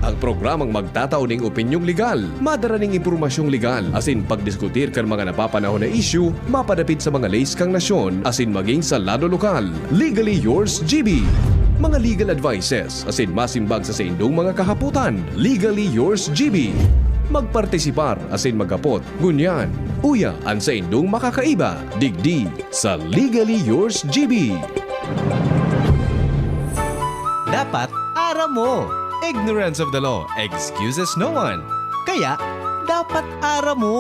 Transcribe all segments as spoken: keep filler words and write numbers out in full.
Ang programang magtatao ning opinyong legal, madara ning impormasyong legal, asin pagdiskutir kan mga napapanahon na isyu mapadapit sa mga leis kan nasyon asin magin sa lado lokal. Legally yours, G B. Mga legal advices asin masimbag sa saindong mga kahapotan. Legally yours, G B. Magpartisipar asin maghapot ngunyan. Uya an saindong makakaiba digdi sa Legally Yours, G B. Dapat aram mo. Ignorance of the law excuses no one. Kaya, dapat aram mo.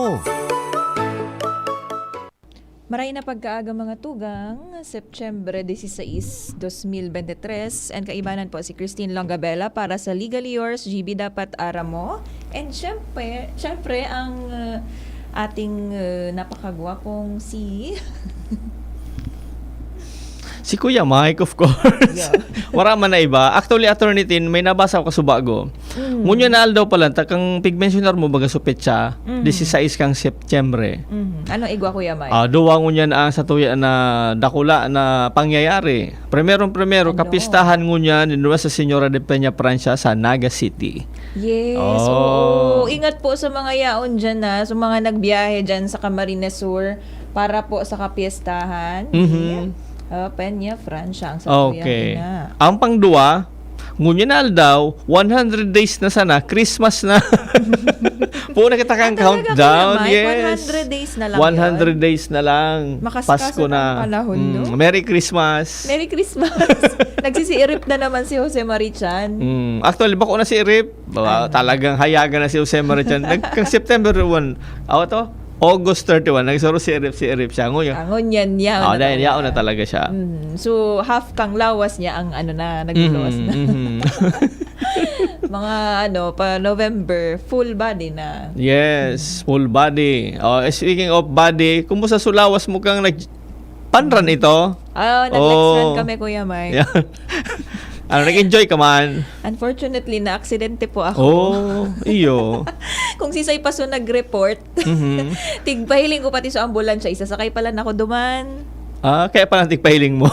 Maray na pagkaaga, mga tugang, September dieciséis, dos mil veintitrés, and kaibanan po si Christine Longabella para sa Legally Yours, G B Dapat Aram Mo. And syempre, syempre ang uh, ating uh, napakagwapong si Si Kuya Mike, of course. Yeah. Wala man na iba. Actually, Attorney Tin, may nabasa ko kasubago. Mm. Ngunyan na aldaw pala, takang pigmensionar mo baga supit siya, mm. dieciséis kang September. Mm. Ano igwa, Kuya Mike? Ah, duwa ngunyan ang satuya na dakula na pangyayari. Primerong primero, ano? Kapistahan ngunyan ni Nuestra Señora de Peña Francia sa Naga City. Yes, oh. Oo. Ingat po sa mga yaon dyan, ha, sa mga nagbiyahe dyan sa Camarines Sur para po sa kapiestahan. Mm-hmm. Uh, Peña Francia ang sa okay. Na. Ang pangduwa, ngunyan na aldaw, one hundred days na sana, Christmas na. Puno kita kang ah, countdown. Yes. one hundred days na lang. one hundred yun? Days na lang. Makaskas Pasko na. Ang panahon, mm, no? Merry Christmas. Merry Christmas. Nagsisiirip na naman si Jose Marichan. Mm. Actually, bako na si Irip. Ba, talagang hayagan na si Jose Marichan. Nag, kang September one. Awa to? August thirty-one, nagsaro si Erip, si Erip siya. Nguyo. Ah, ngunyan niya. Oh, dahil yaon na talaga siya. Mm. So, half kang lawas niya ang ano na, nagluwas na. Mm-hmm. Mga ano, pa November, full body na. Yes, mm. Full body. Oh, speaking of body, kumusta sa lawas mo kang nag panran ito? Ah, oh, nag-next oh. Run kami, Kuya Mike. Yeah. Ano, nag-enjoy ka man? Unfortunately, na-aksidente po ako. Oh, iyo. Kung si Soy Paso nag-report, mm-hmm. Tigpahiling ko pati sa ambulansya, isasakay pala na ako duman. Ah, kaya pala tigpahiling mo.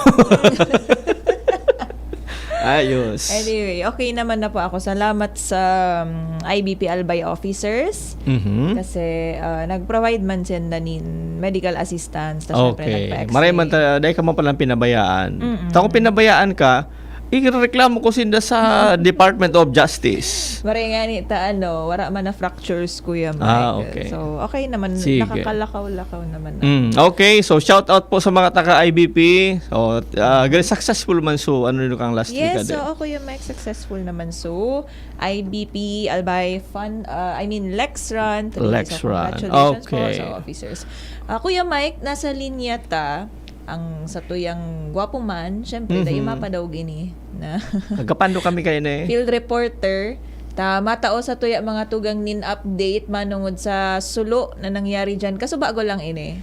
Ayos. Anyway, okay naman na po ako. Salamat sa um, I B P Albay officers. Mm-hmm. Kasi uh, nag-provide man sila nin medical assistance. Tas okay. Maray man ta, dahil ka man palang pinabayaan. Mm-mm. Tako pinabayaan ka, ireklamo ko sinda sa Department of Justice. Maray nga ni ta, ano, wala man na fractures, Kuya Mike. Ah, okay. So, okay naman. Sige. Nakakalakaw-lakaw naman. Mm, okay, so shout out po sa mga taga I B P. So, uh, successful man so, ano nyo kang last yes, week? Yes, so, Kuya Mike, successful naman so. I B P, Albay Fund, uh, I mean, Lex Run. Lex so, Run. Congratulations okay. Po sa officers. Uh, Kuya Mike, nasa linya ta. Ang satuyang gwapo man, syempre, mm-hmm. Dai mapadaog ini na. Nagkapando kami kayo na eh. Field reporter. Ta matao sa tuya mga tugang nin update manungod sa sulo na nangyari diyan. Kasubago lang ini.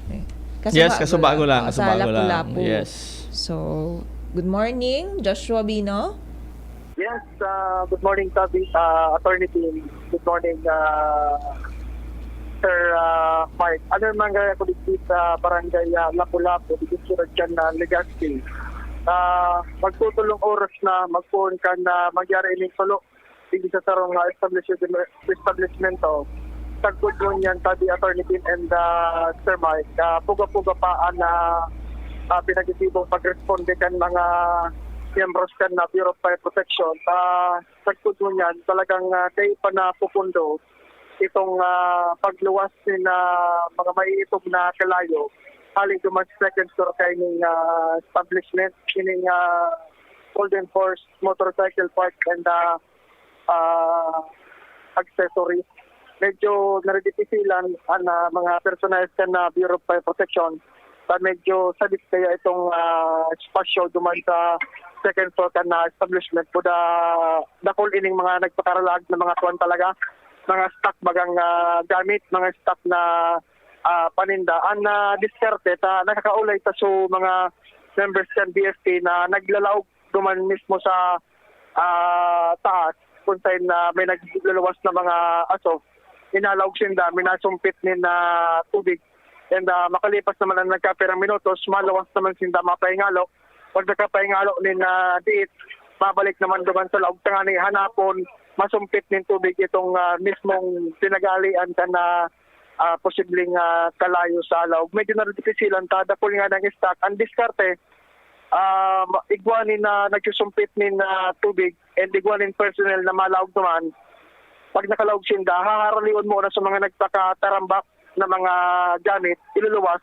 Kasubago yes, kasubago lang. Lang. Kasubago sa Lapu-Lapu. Yes. So, good morning, Joshua Bino. Yes, uh, good morning, Tabi, uh, Attorney Tim. Good morning, uh, Sir uh, Mike. Ano yung mangyayari ko dito sa barangay uh, Lapu-Lapu, dito sa Radyan na Legazpi? Uh, magtutulong oras na magpuon ka na mangyari ining tulo hindi sa sarong uh, establishment, establishment. Sagkod mo niyan, Tabi, Attorney Tim and uh, Sir Mike. Uh, puga-puga pa ang uh, uh, pinag-isibong pag-responde kan mga miyembros kan na Bureau of Fire Protection. Uh, sagkod mo niyan, talagang uh, dai pa napupundo itong uh, pagluwas ni na mga maiitom na kalayo hali duman sa second floor kaining uh, establishment, kining uh, Golden Horse Motorcycle Park and uh, uh, accessories. Medyo naridipisilan ang uh, mga personnel sa na Bureau of Fire Protection sa medyo sadis kaya itong uh, espasyo duman sa second floor kan na establishment. Kuda dakul ining mga nagpakaralaag na mga kuwan talaga, mga stock bagang uh, gamit, mga stock na uh, paninda. Ang uh, diskarte ta nakakaulay ta so mga members kan B F P na naglalaog duman mismo sa uh, taas kung saan uh, may nagluluwas na mga aso. Inalaog sinda, minasumpit nin uh, tubig. And uh, makalipas naman ang nagkapirang minutos, maluwas naman sinda mapahingalo. Pag nakapahingalo nin uh, diit, mabalik naman duman sa laog tangani hanapon masumpit nin tubig itong, ah, mismong pinag-aalian kan, ah, ah, posibleng, ah, kalayo sa laog. Medyo nadidipisilan ta, dakul nga nang stock. Ang diskarte, ah, igwa nin, ah, nagsusumpit nin, ah, tubig and igwa nin personnel na malaog naman. Pag nakalaog sinda, haharalion mo na sa mga nagpakatarambak na mga gamit, iluluwas,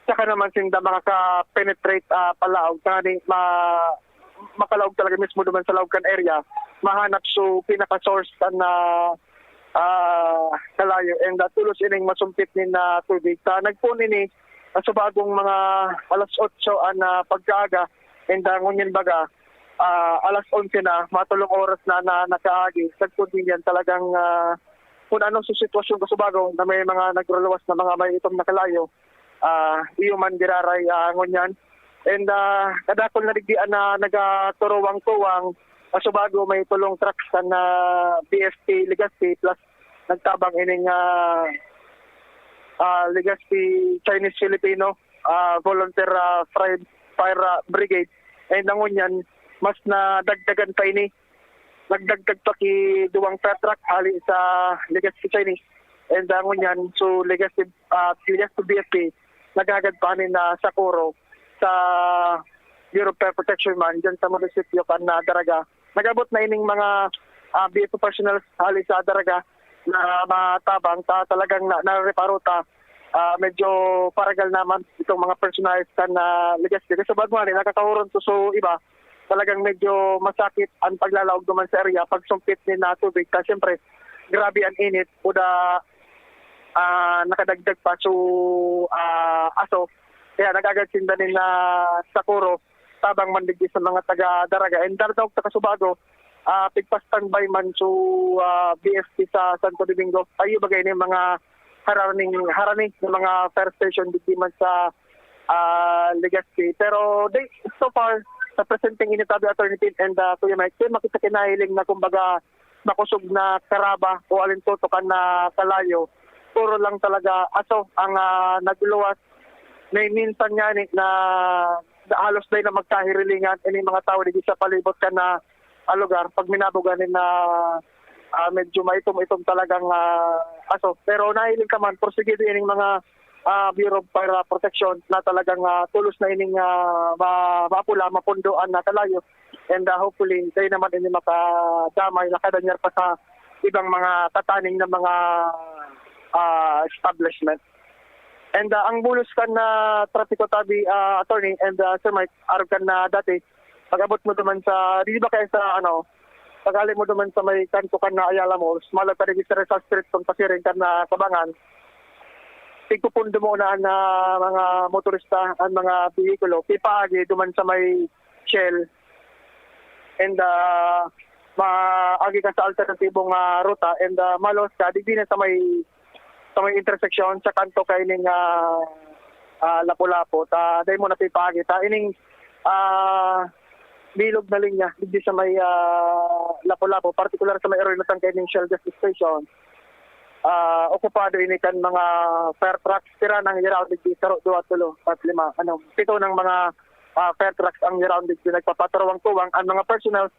saka naman sinda makaka-penetrate, ah, palaog, tanganing ma-, makalaog talaga mismo duman sa laog kan area, mahanap so pinaka-source kan, ah, ah, kalayo, and, ah, tulos ining masumpit nin, ah, tubig. Ta nagpoon ini, ah, sa bagong mga alas otso an, ah, pagkaaga, and, ah, ngunyan baga, ah, alas onse na, matulong oras na, na nakaagi. Nagpoon din yan talagang, ah, kung ano sa sitwasyon ko sa bago na may mga nagruluwas na mga may itom na kalayo, ah, iyo man giraray, ah, ngunyan. And, ah, kadakul na digdi an, ah, nagaturuwang-tuwang, ah, subago may tulong trucks kan, ah, B F P Legazpi plus nagtabang ining, ah, ah, Legazpi Chinese Filipino, ah, Volunteer, ah, Fire, Fire, ah, Brigade. And ang ngunyan, mas nadagdagan pa ini. Nagdagdag pa ki duwang fire truck hali sa Legazpi Chinese. And ang ngunyan, so Legazpi, ah, Legazpi B F P, naghagad pa nin, ah, sakuro sa Bureau of Fire Protection man dyan sa munisipyo kan, ah, Daraga. Nag-abot na ining mga, ah, B F P personnel hali sa Daraga na matabang ta talagang na, nareparo ta. Ah, medyo paragal naman itong mga personnel kan, ah, Legazpi. Kasi bago nga, nakakahuron to. So, iba, talagang medyo masakit ang paglalaog naman sa area, pagsumpit ni na tubig. Ta, siyempre, grabe ang init. Kuda, ah, nakadagdag pa. So, ah, aso, kaya nag-agad sinda ni na sakuro, tabang man digdi sa mga taga Daraga. And Daraga sa Kasubago, ah, pigpa-standby man so, ah, B F P sa Santo Domingo. Tayo bagay ni mga haraning, harani ng mga fire station digdi man sa, ah, Legazpi. Pero they, so far, sa presenteng initabi, Attorney Tin and, ah, Kuya Mike, di makita kinahiling na kumbaga makosog na karaba o alintutukan na kalayo. Puro lang talaga aso ang, ah, nagluwas. May minsan nga ni na halos dai na magkahirilingan ini mga tawo digdi sa palibot kan na, ah, lugar. Pag minabugan ni na, ah, medyo maitom-itom talagang, ah, aso. Pero nahiling ka man, porsigido ining mga, ah, Bureau of Fire Protection na talagang, ah, tulos na ining, ah, ma-, maapula, mapundo an, ah, kalayo. And, ah, hopefully, tayo naman ini makadamay, nakadanyar pa sa ibang mga tataning na mga, ah, establishment. And, ah, ang bulos kan na trapiko tabi, ah, Attorney and, ah, Sir Mike, arog kan na dati, pag-abot mo duman sa, di ba kaya sa, ano, pag-ali mo duman sa may kanto kan na Ayala Malls, malapad digdi sa Rizal Street, kung pasiring kan na Kabangan, tigpupundo mo na ang, ah, mga motorista, ang mga behikulo, pipaagi duman sa may Shell. And, ah, maagi ka sa alternatibong, ah, ruta and, ah, malos ka, digdi na sa may, sa may intersection, sa kanto kaining, ah, ah, Lapu-Lapu. Ta, dai mo napipaagi. Ta, ining, ah, bilog na linya, digdi sa may, ah, Lapu-Lapu, partikular sa may Arroyo Natang kaining Shell gas station. Ah, okupado ini kan mga fire trucks. Pira nang yaraon digdi, saro, duwa, tulo, pat, lima, ano, pito ng mga, ah, fire trucks ang yaraon digdi. Nagpapaturuwang-tuwang ang mga personnel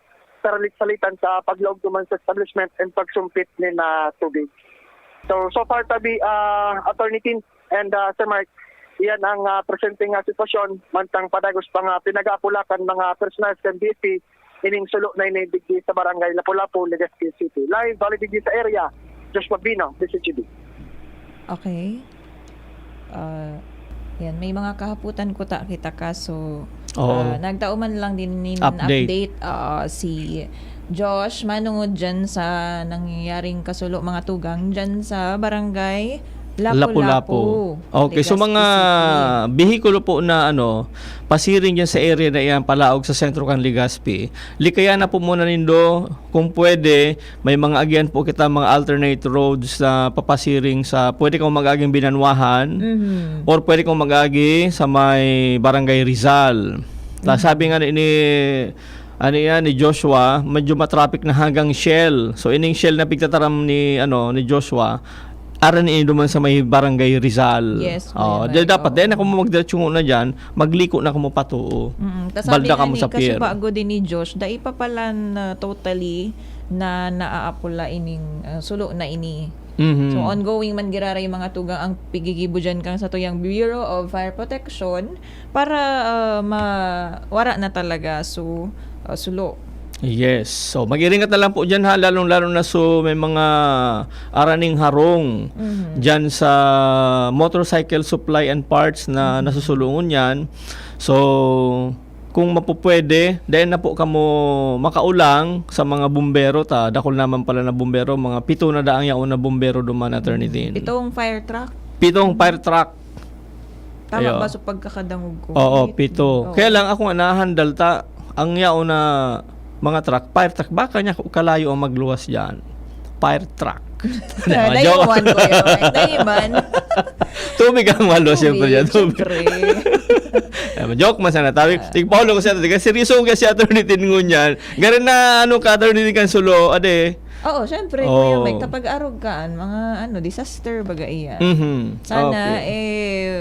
sa salit-salitan sa paglaog duman sa establishment and pagsumpit ni na tubig. So, so far, tabi, ah, Attorney Tin and, ah, Sir Mark, iyan ang, ah, presente nga sitwasyon, mantang padagos pa nga pinag-aapulakan mga personnel sa M D F P, ining sulo na ini digdi sa Barangay Lapu-Lapu, Legazpi City. Live, bali digdi sa area, Joshua Bino, D C G B. Okay. Ah, yan, may mga kahaputan kuta kita, kaso, Oo. ah, nagtao man lang din nin Update. update, ah, si Josh, manungod dyan sa nangyayaring kasulo, mga tugang dyan sa Barangay Lapu-Lapu. Lapu-Lapu. Okay, so Legazpi mga City. behikulo po na, ano, pasiring dyan sa area na iyan, palaog sa sentro kan Legazpi, likayan na po muna nindo, kung pwede, may mga agian po kita, mga alternate roads na papasiring sa, pwede kang mag-aging Binanwahan, Mhm. or pwede kang mag-agi sa may Barangay Rizal. Ta, Mhm. sabi nga ni, ni, ano yan, ni Joshua, medyo matraffic na hanggang Shell. So, ining Shell na pigtataram ni, ano, ni Joshua, aran ini duman sa may Barangay Rizal. Yes, Oo, Kuya di Mike, dapat, oo. dahil na kamo magdiretso na dyan, magliko na kamo patuo. Mm, tas sabi Balda nga kamo ni sa pier. Kasubago din ni Josh, dai pa pala na totally na naaapula ining, ah, sulo na ini. Mhm. So, ongoing man giraray mga tugang ang pigigibo dyan kang satuyang Bureau of Fire Protection para, ah, ma-, wara na talaga so, ah, sulo. Yes. So, mag-iringat na lang po dyan ha, lalong-lalo na so may mga araning harong Mhm. dyan sa motorcycle supply and parts na Mhm. nasusulungon yan. So, kung mapupwede, dahil na po kamo makaulang sa mga bumbero ta. Dakul naman pala na bumbero, mga pito na daang yaon na bumbero duman, Attorney Tin. Itong fire truck, Pitong fire truck. tama Ayo. ba sa pagkakadangog ko? Oo, Wait. pito. Oo. Kaya lang ako nga nahandal ta, ang yaon na mga truck, fire truck, baka niya kalayo ang magluwas dyan. Fire truck. Joke. Dayuman ko yun. Dayuman. Tubig ang maluwas, siyempre, dyan. Tubig. Siyempre. Ayan, joke man sana. Tabi, tigpaulo ko siya. Kasi seryoso ko kasi, Attorney Tin, ngunyan. Ganun na, ano ka, Attorney Tin, kan sulo, ade. Oo, syempre, Oo. Kuya Mike, kapag arog ka, an, mga ano, disaster, baga iyan. Mhm. Sana, Okay. eh,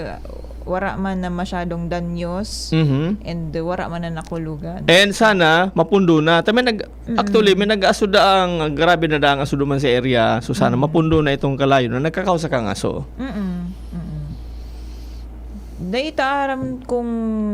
wara man na masyadong danyos Mhm. and wara man na nakulugan. And sana, mapundo na. Tama, nag, Mm. actually, may nag-aso daang, grabe na daang aso duman sa area. So, sana Mm. mapundo na itong kalayo na nagkakausa kang aso. Mm-mm. Mm-mm. Dahil ta aram kung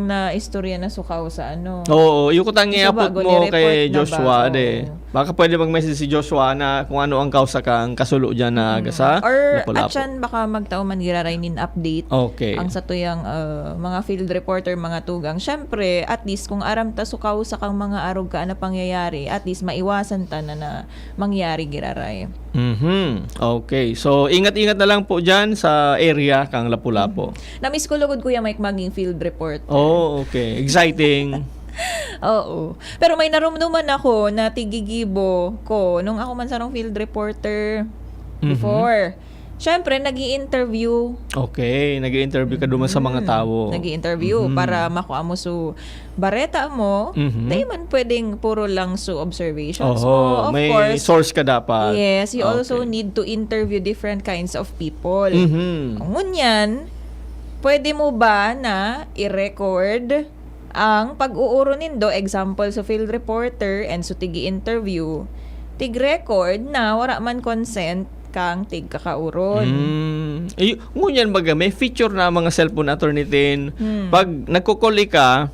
na istorya na sukaw sa ano. Oo, yung kutang Sa iapot bago, mo ni-report kay na ba? Joshua, Oo. de. Baka pwede mag-message si Joshua na kung ano ang kausa kang kasulo dyan na Mm. sa Or Lapu-Lapu. atyan, baka magtao man giraray nin update. Okay. Ang satuyang, ah, mga field reporter, mga tugang. Syempre, at least kung aram ta sukaw sa kang mga arog ka na pangyayari, at least maiwasan ta na, na mangyari giraray. Mhm. Okay. So, ingat-ingat na lang po dyan sa area kang Lapu-Lapu. Namiss ko lugod, Kuya Mike, maging field reporter. Oh, okay. Exciting. Oo. Pero may narumduman ako na tigigibo ko nung ako man sarong field reporter Mhm. before. Siyempre, nag-i-interview. Okay, nag-i-interview ka duman sa mga Mm. tao. Nag-i-interview Mhm. para makua mo su bareta mo. Mhm. Di man pwedeng puro lang su observation. Oho, So, of may course, source ka dapat. Yes, you also Okay. need to interview different kinds of people. Mhm. Ngunyan, pwede mo ba na i-record ang pag-uuro nindo, example, sa field reporter and sa tigi-interview, tig-record na wala man consent kang tigkakauron. Mm. Eh, ngunyan baga, may feature na ang mga cellphone, Attorney Tin. Hmm. Pag nagko-call ka,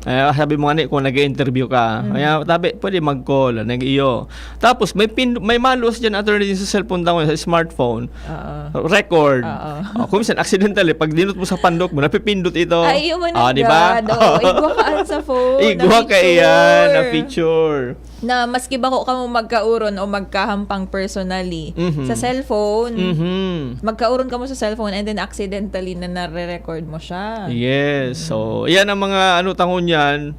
eh, sabi mo nga ni, kung nag-i-interview ka, Hmm. kaya tabi, pwede mag-call, nag-iyo. Tapos, may pin, may maluwas dyan, Attorney Tin, sa cellphone tao, sa smartphone. Oo. Record. Oo. Oh, kung minsan, accidentally, pag dinot mo sa pandok mo, napipindot ito. Ay, iyo man Ah, ang di ba? gado. Igwa ka sa phone, na Igwa ka picture. Iyan, na picture. Na maski bako kamo magkauron o magkahampang personally, Mhm. sa cellphone, Mhm. magkauron kamo sa cellphone and then accidentally na nare-record mo siya. Yes. So, yan ang mga ano tangon yan.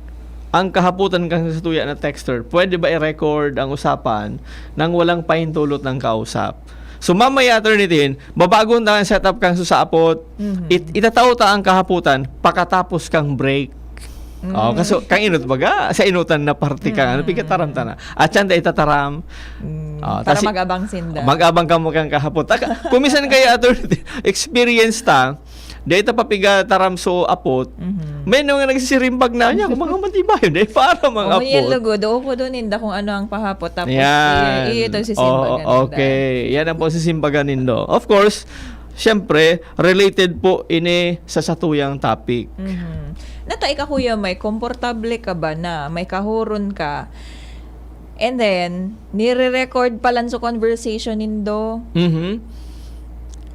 Ang kahapotan kan sa tuya na texter, pwede ba i-record ang usapan nang walang pahintulot ng kausap? So, mamaya, Attorney Tin, babagon ta ang setup kang susaapot. Mhm. It, itatao ta ang kahapotan pakatapos kang break. Mm. Oh, kaso, kang inot baga, sa inutan na parte kang, ano, Mm. pigkataram ta na. At siya, itataram. Mm, Ah, para tasi-, mag-abang sinda. Mag-abang ka mo kang kahapot. Taka, kung minsan kayo, Attorney Tin, experience ta, di ta papigataram so apot, Mhm. may nung nagsisirimbag na niya, kung mga matibay, di para mga Oh, yan, apot. lugod. Oo ko doon, inda kung ano ang pahapot. Tapos, Yan. i-, ito, sisimbagan Oo, na. Okay. Yan ang po sisimbagan nindo. Of course, syempre, related po ini sa satuyang topic. Mhm. Nata ika, Kuya Mike, komportable ka ba na may kahuron ka? And then, nire-record pa lang sa conversation nindo. Mhm.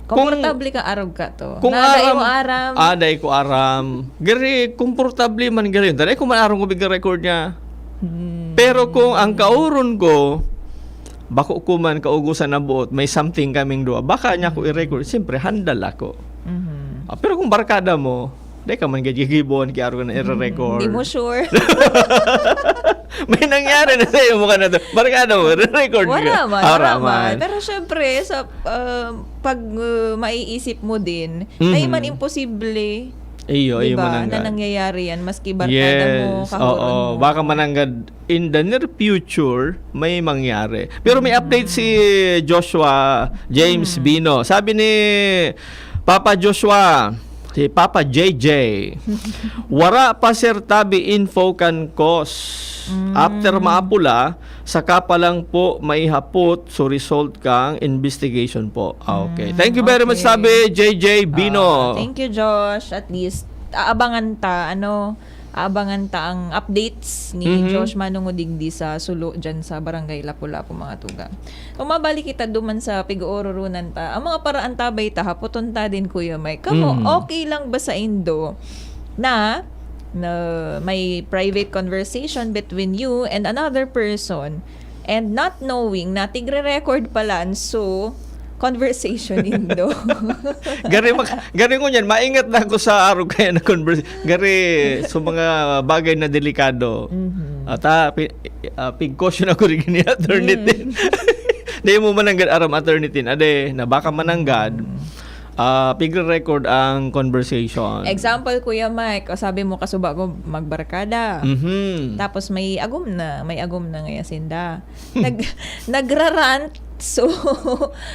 Kung, Komportable ka, arog ka to. kung Na dai aram, mo aram. Ah, dai ko aram. Gari, komportable man gari. Dai ko man aram kung bigla record niya. Hmm. Pero kung ang kauron ko, bako ko man kaugusan na buot, may something kaming duwa. Baka niya ko i-record. Siyempre, handal ako. Mhm. Ah, pero kung barkada mo, di ka man gagigibuan, kaya ka na i-record. Hindi mo sure. May nangyari na sa'yo, mukha na to. Barkada mo, re-record Wala ka. man, Ah, wala wala man. man. Pero syempre, sa, ah, pag, uh, maiisip mo din, Mhm. dahil man imposible, Iyo, di iyo ba, man ang na gan-, nangyayari yan, maski barkada mo, Yes, kahuron oo. mo. Baka mananggad in the near future, may mangyari. Pero may update si Joshua James Mm. Bino. Sabi ni Papa Joshua, Si Papa J J. Wara pa, sir, tabi info kan cause. After maapula, saka pa lang po maihapot so result kang investigation po. Ah, okay. Thank you very much, okay, tabi, J J Bino. Ah, thank you, Josh. At least, aabangan ta, ano, aabangan ta ang updates ni Mhm. Josh Manong Udigdi sa sulo dyan sa Barangay Lapu-Lapu, mga tugang. Kung mabalik kita duman sa pig-oororunan ta, ang mga paraan tabay ta, hapoton ta din, Kuya Mike. Kamo, Mm. okay lang ba sa indo na, na may private conversation between you and another person, and not knowing na tigre-record pala an so conversation nindo? Gari mak-, gari ngunyan, maingat na ako sa arog kaya na converse. Gari, so mga bagay na delikado. Mhm. At, ah, pi-, ah, pig-caution ako rin ni Attorney Mm. Tin. Di mo mananggad aram, Attorney Tin. Ade, na baka mananggad, Mm. ah, pigre-record ang conversation. Example, Kuya Mike, o sabi mo, kasuba ko, magbarkada. Mhm. Tapos may agom na, may agom na ngaya sinda. Nag-, nagrarant, so,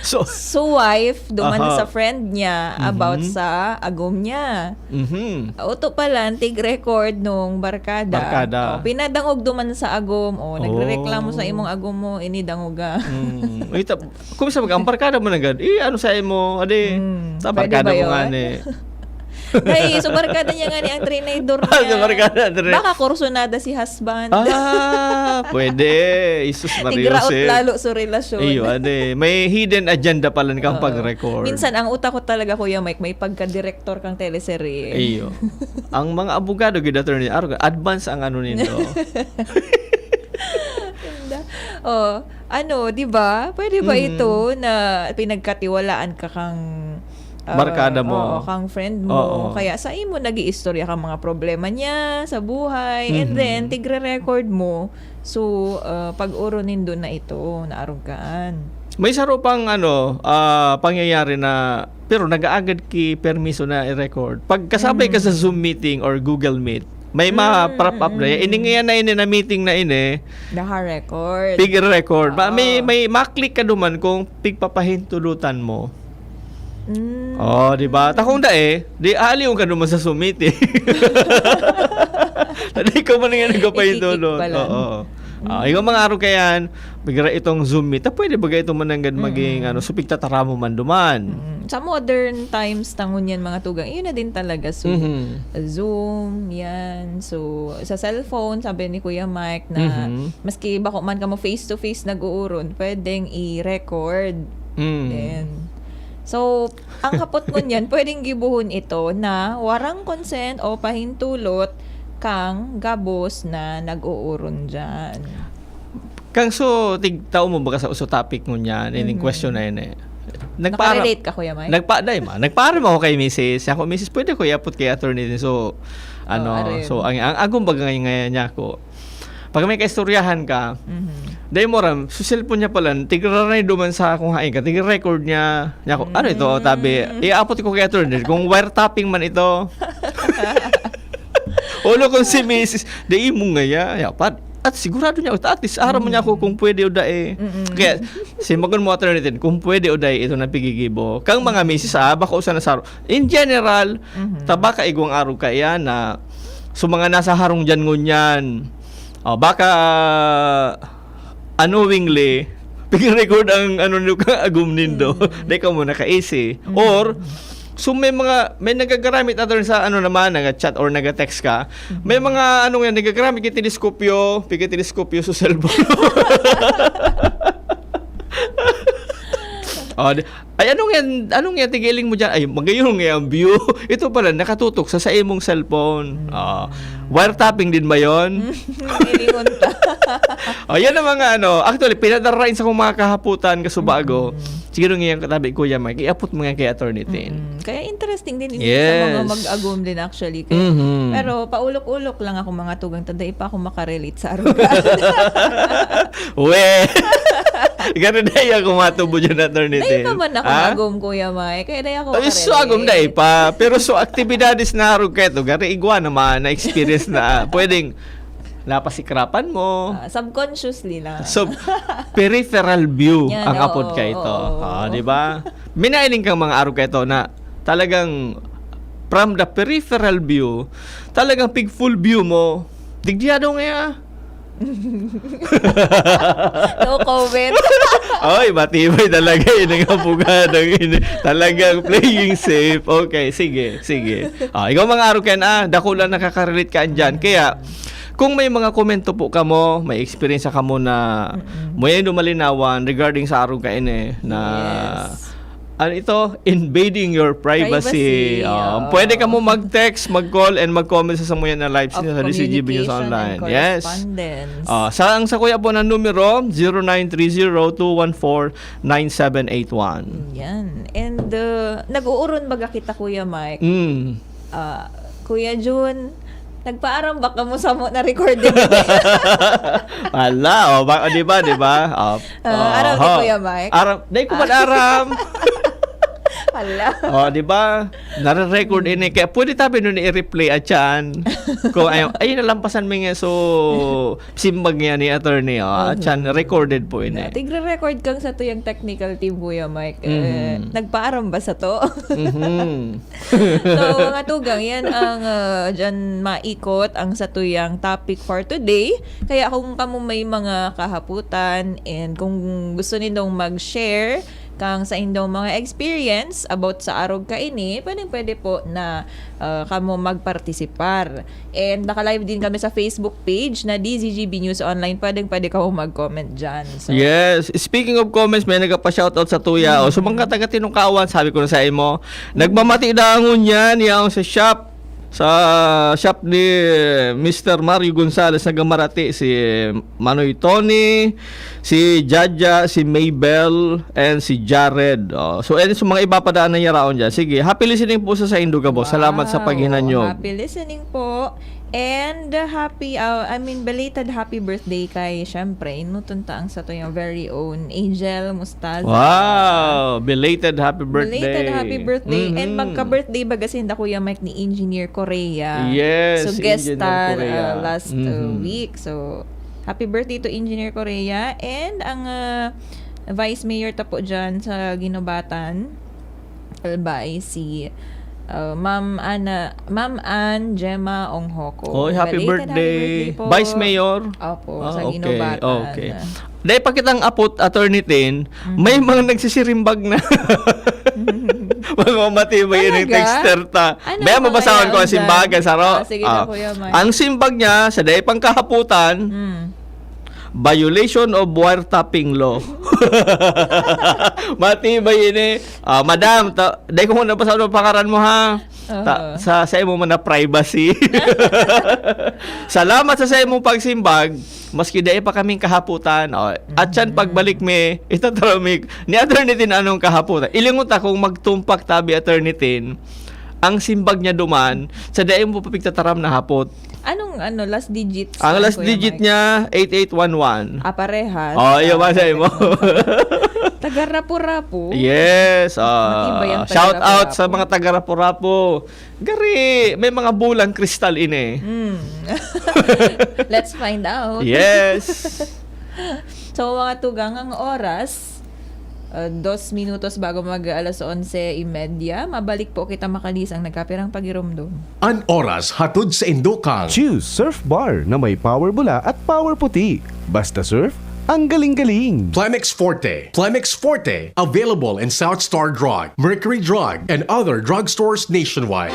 So, so wife, duman aha. sa friend niya, Mhm. about sa agom niya. Mhm. Oto pala, tig-record nung barkada. Barkada. O, pinadangog duman sa agom. O, nagrereklamo sa Oh. imong agom mo, ini dangoga. Mm. Uy, ta-, kung sa mga, ang barkada mo na gad, eh, ano sa imo, ade, Mm. ta-, Pwede barkada ba mo nga yun? ni. Ay, so barkada niya nga ni ang trinidor Ah, niya. so barkada, Dre. Baka kursunada si husband. Ah, pwede. Jesus, Maria Tigraot Jose. lalo sa relasyon. Iyo, ade. May hidden agenda pala kang Oo. pag-record. Minsan, ang utak ko talaga, Kuya Mike, may pagka-director kang teleserye. Iyo. Ang mga abogado, gid, attorney, araw ka, advance ang ano nindo. Ganda. Oh, ano, di ba? Pwede ba Mm. ito na pinagkatiwalaan ka kang, ah, Barkada mo. oo, kang friend mo? Oo. Kaya sa imo, nag-iistorya ka mga problema niya sa buhay, and Mhm. then, tigre-record mo. So, ah, pag-oro nindo na ito, naarog kaan. May saro pang, ano, ah, pangyayari na, pero nag-aagad ki permiso na i-record. Pag kasabay ka Mm. sa Zoom meeting or Google Meet, may Mm, ma-prop up na yan. mm. Ini nga yan na ini, na meeting na ini, Naka-record. pig-record. Ma-, may, Oo. may ma-click ka duman kung pigpapahintulutan mo. Mm. Oh, di ba? Takong dae, di aaliw ka naman sa Zoom meeting. Tadi ka man nga nagpapahintulot. Ikikik pa lang. Oo. Ah, Mm. ikaw, mga araw kayan, magra itong Zoom meet. Ah, pwede ba ito mananggad maging, Mm. ano, so pigtatara mo man duman? Mm. Sa modern times, tangon yan, mga tugang. Iyon na din talaga. So, Mhm. Zoom, yan. So, sa cellphone, sabi ni Kuya Mike na Mhm. maski bako man kamo face-to-face nag-uuron, pwedeng i-record. Mm. Then, so, ang hapot ngunyan, pwedeng gibohon ito na warang consent o pahintulot kang gabos na nag-uuron diyan. Kang so, tig-, tao mo baga sa uso topic ngunyan, ining Mhm. question na yun eh. Nagpa-, Nakarelate ka, Kuya Mike? nagpa-, dai ma, nagpaaram ako kay misis. Ako, "Misis, pwede ko iapot kay attorney din?" So, Oh, ano, arin. so, ang, ang agom baga ngay-, ngayon niya ako. Pag may kaistoryahan ka, Mhm. dai mo ram, so cellphone niya pala, tigraray duman sa akong hain ka, tig-record niya. Niya ako, "Ano ito, tabi?" Mm. Iapot ko kay attorney, kung wiretapping man ito. Ulo kong si misis, dai mo ngaya, yapat. At sigurado niya, at least, aram mo niya ako Mm. kung pwede o dai. Mm-mm. Kaya, simagon mo, attorney din, kung pwede o dai, ito na pigigibo. Kang mga misis, ah, bako sa nasaro. In general, Mhm. tabaka igwang araw kaya na, so mga nasa harong dyan ngunyan, oh, baka, unknowingly, pig-record ang ano nyo ka, agom nindo. Mm. Di ka mo nakaisi. Mm. Or, so may mga, may nagagaramit na sa ano naman, naga-chat or naga-text ka. May Mm. mga ano yan, nagagaramit yung teleskopyo, pigay teleskopyo sa cellphone. Oh, di, ay, anong yan? Anong yan? Tigiling mo dyan. Ay, magayon nga ang view. Ito pala, nakatutok sa, sa imong cellphone. Mm. Ah, wiretapping din ba yun? Hilingon ta. Oh, yan ang mga ano. Actually, pinadarain sa kong mga kahaputan, kasubago. Mm. Siguro ngayon, katabi, Kuya Mike, iapot mo nga kay Attorney Tin. Mm. Kaya interesting din ini sa mga Yes. mag-agom din, actually. Kaya, Mhm. pero paulok-ulok lang ako, mga tugang, ta dai pa ako makarelate sa aruga. We! Ganun na yan kung matubo dyan, Attorney Dai Tin. pa man ako Ha? nagom, Kuya Mike. Kaya dai ako Ay, so, agom makarelate. dai pa. Pero so, aktibidades na arog kayo to. Gari igwa naman, na-experience na. Pwedeng napasikrapan mo. Ah, subconsciously lang. So, peripheral view Yan, ang apod oo, kayo to. oo. Ah, di ba? Minailing kang mga arog kayo to na talagang from the peripheral view, talagang pig full view mo, digdiyado nga. No comment. Oy, matibay talaga yun ang abugadong ini. Talagang playing safe. Okay, sige, sige. Ah, ikaw mga aruken, ah, dakula nakakarelate ka dyan. Kaya, kung may mga komento po kamo, may experience kamo na mo yan dumalinawan regarding sa arog kaini na Yes. ano ito? Invading your privacy. Privacy, Ah, oo. pwede kamo mag-text, mag-call, and mag-comment sa samuyan na live Of sa D Z G B News communication Online. and Yes. Correspondence. Ah, sa ang sa kuya po na numero, zero nine three zero two one four nine seven eight one. Yan. And uh, nag-uuron baga kita, Kuya Mike? Mm. Ah, Kuya Jun, nagpaaram ba kamo sa mo na recording? Wala, oh, ba, oh, di ba, di ba? Oh, Ah, aram ni oho. Kuya Mike? Aram, dahil ko man aram. Hala. Oh, di ba? Nare-record ini. Kaya pwede tabi nun i-replay at yan. Kung ayun, ayun, nalampasan mo nga. So, simbag nga ni attorney. Oh, at yan, recorded po ini. Tigre-record kang sa tuyang technical team, Kuya Mike. Eh, Mhm. Nagpaaram ba sa to? Mhm. So, mga tugang, yan ang uh, dyan maikot ang satuyang topic for today. Kaya kung kamo may mga kahaputan and kung gusto nindong mag-share kang sa indong mga experience about sa arog kaini, pwedeng pwede po na uh, kamo magpartisipar. And naka-live din kami sa Facebook page na D Z G B News Online. Pwedeng pwede kamo mag-comment dyan. So, Yes. Speaking of comments, may nagpa-shoutout sa tuya. O, so, mga taga Tinukawan, sabi ko na sa imo, nagmamati na ang ngunyan, yaong sa shop, sa shop ni Mister Mario Gonzalez, nagamarati si Manoy Tony, si Jaja, si Mabel, and si Jared. Oh, so, and sa mga iba pa daan na yaraon dyan. Sige, happy listening po sa, sa Indoga, boss. Salamat sa Wow. paghinanyog. Happy listening po. And uh, happy, uh, I mean, belated happy birthday kay, syempre, inuton ta ang sa to yung very own Angel Mustaza. Wow! Belated happy birthday. Belated happy birthday. And Mhm. magka-birthday baga sinda Kuya Mike ni Engineer Correa. Yes, So, guest Engineer ta Correa. uh, last uh, Mhm. week. So, happy birthday to Engineer Correa. And ang uh, Vice Mayor ta po dyan sa Guinobatan, Albay, si uh, Ma'am Ana, Ma'am Ann Gemma Onghoco. Oy, happy Belated birthday. po. Vice Mayor? Opo, Ah, sa okay, Guinobatan. okay. Dahil pa kitang apot, Attorney Tin, Mhm. may mga nagsisirimbag na. Mga matibay yun yung Talaga? texter ta. Ano May ang mga mabasahon ko yaon ang simbag, dyan? saro. Ah, sige na, Kuya Mike. Ang simbag niya, sa dahil pang kahaputan, Mm. violation of wiretapping law. Matibay yun eh. Ah, madam, ta- dahil ko muna pasahon ang pangaran mo ha. Ta- Oo. sa sa imo man na privacy. Salamat sa sa imong pagsimbag. Maski dai pa kaming kahaputan. O, at yan pagbalik mi, itataro mi ni Attorney Tin anong kahaputan. Ilingon ta kung magtumpak tabi Attorney Tin, ang simbag niya duman, sa dai mo papigtataram na hapot. Anong ano, last digits? Ang Saan, last Kuya digit Mike? niya, eight eight one one. Ah, parehas. Oh, yun, Ah, masa mo. Taga Rapu-Rapu. Yes. Ah, Matibay ang shout out taga-Rapu-Rapu. Sa mga taga Rapu-Rapu. Gari, may mga bulang kristal ini. Mm. Let's find out. Yes. So, mga tugang, ang oras, uh, dos minutos bago mag alas onse y media. Mabalik po kita makalis ang nagkapirang pagirumdom. An oras hatod sa Indokang. Choose Surf Bar na may power bula at power puti. Basta surf, ang galing-galing. Plemex Forte. Plemex Forte. Available in South Star Drug, Mercury Drug, and other drugstores nationwide.